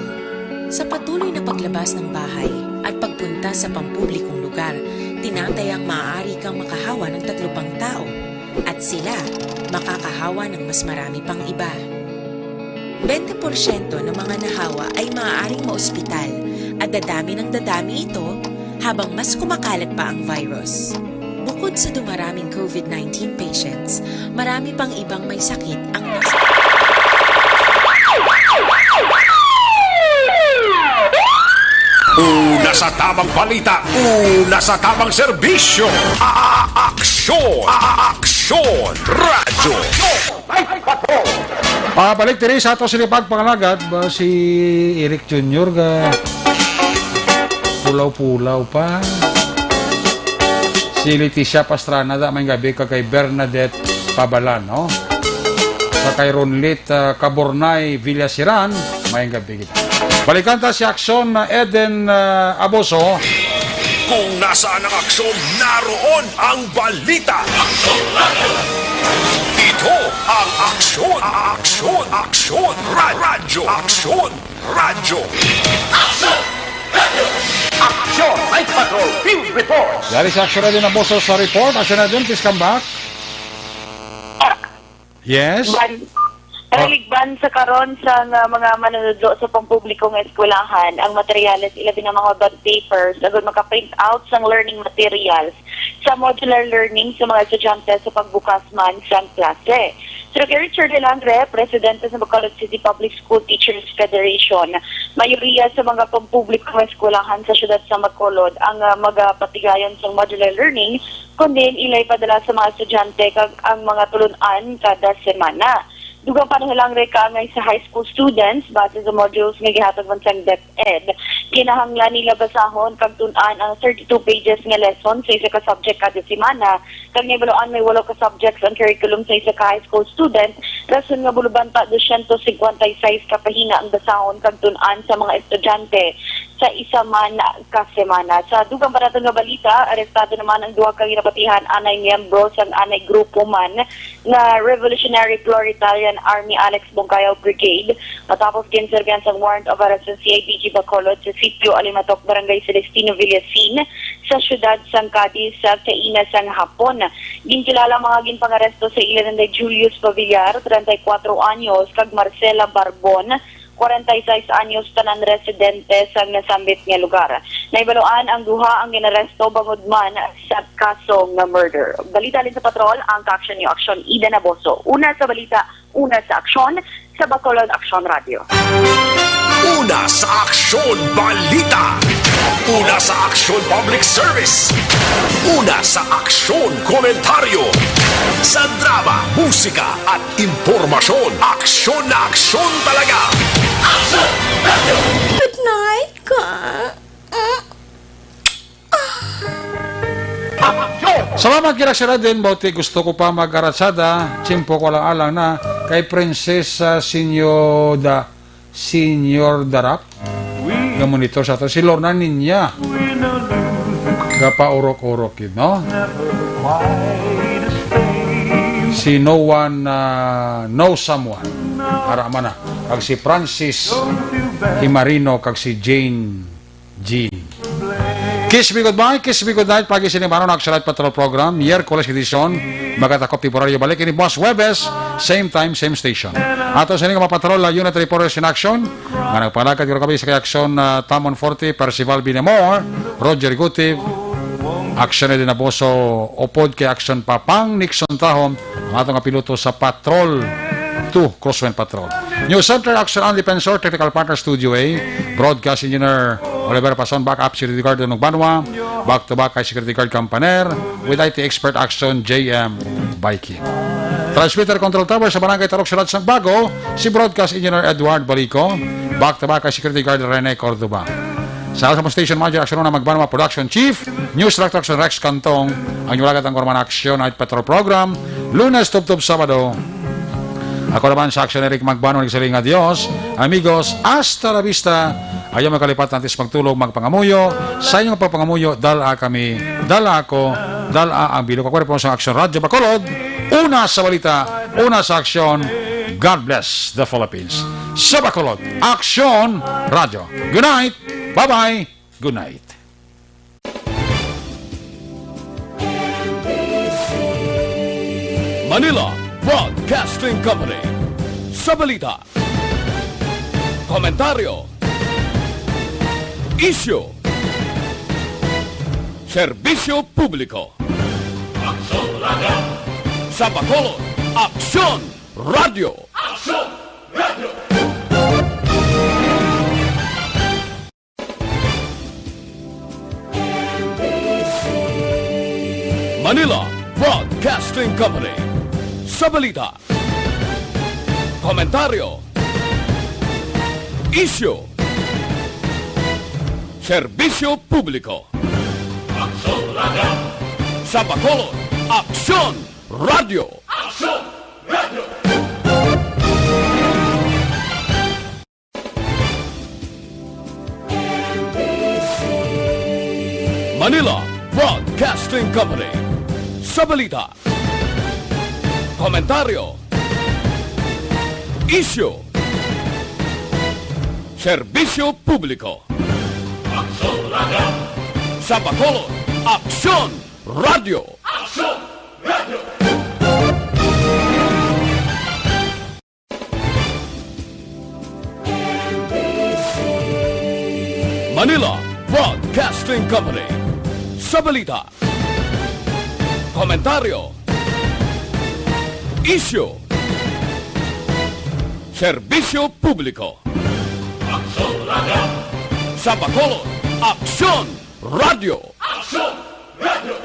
Sa patuloy na paglabas ng bahay at pagpunta sa pampublikong lugar, tinatayang maaari kang makahawa ng tatlo pang tao at sila makakahawa ng mas marami pang iba. Bente porsyento ng mga nahawa ay maaaring maospital at dadami ng dadami ito habang mas kumakalat pa ang virus. Bukod sa dumaraming COVID nineteen patients, marami pang ibang may sakit ang nasa Una sa tamang balita, una sa tamang serbisyo. A-, aksyon, a-, aksyon, radyo. Pabalik diri sa ato sini pagpangalagad ba si Eric Junior ga pulaw-pulaw pa. Si Leticia Pastrana da may gabi ka kay Bernadette Pabalan, no? Sa kay Ronlit uh, Cabornay Villasiran, may gabi kita. Balikan ta si Aksyon na Eden uh, Aboso. Kung nasaan ang aksyon, naroon ang balita. Ito ang aksyon, aksyon, aksyon, ra- radyo, aksyon, radyo. Action! Night Patrol Field Reports! Dari sa Aksyon Eden Aboso sa report. Aksyon Eden, please come back. Yes? Ban, Relic ban sa karon sa nga mga manunudlo sa pampubliko nga eskwelahan ang materyales, ilabi na mga bond papers, agud maka-print out sang learning materials sa modular learning sa mga estudyante sa pagbukas man sang klase. Sir Gary Churdelangre, presidente sa Bacolod City Public School Teachers Federation, mayoriya sa mga pampubliko nga eskwelahan sa siyudad sa Bacolod ang uh, magapatigayon sang modular learning kundi ilay padala sa mga estudyante kag ang mga tulun-an kada semana. Dugang pa ni Hilangre kaangay sa high school students base sa modules nga gihatag man sang DepEd. Kinahanglan nila basahon kag tun-an ang thirty-two pages nga lesson sa isa ka subject kada semana, kag nahibaluan may walo ka subjects ang curriculum sa isa ka high school student, rason nga buluban pa dosyentos singkwenta y seis ka pahina ang basahon kag tun-an sa mga estudyante sa isa man ka semana. Sa dugang pa naton nga balita, arestado naman ang duha ka ginapatihan anay miyembro sang anay grupo man nga Revolutionary Proletarian Army Alex Bongkayaw Brigade matapos ginserbihan sang warrant of arrest sang C I D G Bacolod sa sitio Alimatok, Barangay Celestino Villasin, sa siyudad sang Cadiz sa kaina sang hapon. Ginkilala ang mga ginpangaresto sa ila nanday Julius Pavillar, treinta y cuatro anyos, kag Marcela Barbon, kwarenta y seis anyos, tanan residente sang nasambit nga lugar. Nahibaluan ang duha ang ginaresto bangod man sa kaso nga murder. Balita halin sa patrol, ang ka-aksyon niyo, Aksyon Ida Naboso. Una sa balita, una sa aksyon, sa Bacolod Aksyon Radio. Una sa aksyon, balita. Una sa aksyon, public service. Una sa aksyon, komentaryo. Sa drama, musika, at impormasyon, aksyon na aksyon talaga. Good night, ka. Salamat kila Sir Aden, bauti gusto ko pa mag-aratsada, tiyempo ko alang-alang na kay Princess uh, Senyoda, Senyor Darap. Nga monitor sa ato si Lorna Ninya. Gapaurok-urok yun, no? Si No One uh, Know Someone. Ara man na. Kag si Francis Imarino kag si Jane Jean. Kiss me goodbye, kiss me goodnight. Pagi sini maro na Action Night Patrol Program, Miyerkules edisyon. Magatakop temporaryo balik ini buwas Huwebes, same time, same station. Ato sa ining mga patrol, la Unit Reporters in Action. Nga nagpangalakat karo kami sa kay Action uh, Tamon Forte, Percival Binamor, Roger Gutib, Action Eden Aboso, upod kay Action Papang Nixon Tahom, ang ato nga piloto sa Patrol two, Crosswind Patrol. News Center, Action and Defensor, Technical Partner, Studio A, Broadcast Engineer, Oliver Pason, Backup, Security Guard, Dunong Banwa, Back to Back, kay Security Guard Campaner, with I T Expert Action, J M Baikin. Transmitter Control Tower sa Barangay Tarok, Siyudad sang Bago, si Broadcast Engineer Edward Balico, Back to Back, kay Security Guard Rene Cordova. Sa Alpha Station Manager, Action na Magbanwa Production Chief, News Director Action Rex Cantong, ang inyong lagat ang Gorman Action Night Patrol Program, Lunes tubtob Sabado. Ako naman sa Action Eric Magbanwa, nagsaling nga Dios, amigos, hasta la vista. Ayaw magkalipat antes magtulog, magpangamuyo. Sa inyong pagpangamuyo, dala kami, dala ako, dala ang bilog. Ako po sa Action Radyo Bacolod, una sa balita, una sa aksyon. God bless the Philippines. Sa Bacolod, Aksyon Radyo. Good night. Bye-bye. Good night. Manila Broadcasting Company. Sa balita, komentaryo, isyu, serbisyo publiko. Aksyon Radyo. Sa Bacolod, Aksyon Radyo. Aksyon Radyo. Manila Broadcasting Company. Sa balita, komentaryo, isyu, serbisyo publiko. Aksyon Radyo. Sa Bacolod, Aksyon Radyo. Aksyon Radyo. Manila Broadcasting Company. Sa balita, komentaryo, isyu, serbisyo publiko. Aksyon Radyo. Sa Bacolod, Aksyon Radyo. Aksyon Radyo. Manila Broadcasting Company. Sa balita, komentaryo, isyu, serbisyo publiko. Aksyon Radyo. Sa Bacolod, Aksyon Radyo. Aksyon Radyo.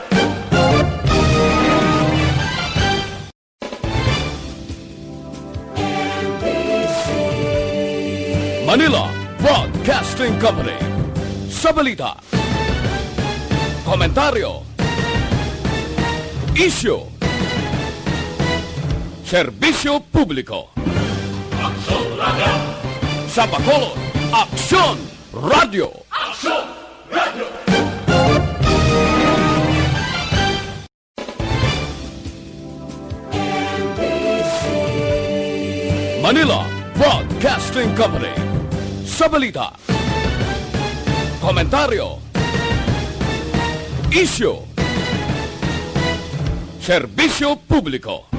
Manila Broadcasting Company. Sa balita, komentaryo, isyu, serbisyo publiko. Aksyon Radyo. Sa Bacolod, Aksyon Radyo. Aksyon Radyo. Manila Broadcasting Company. Sa balita, komentaryo, isyu, serbisyo publiko.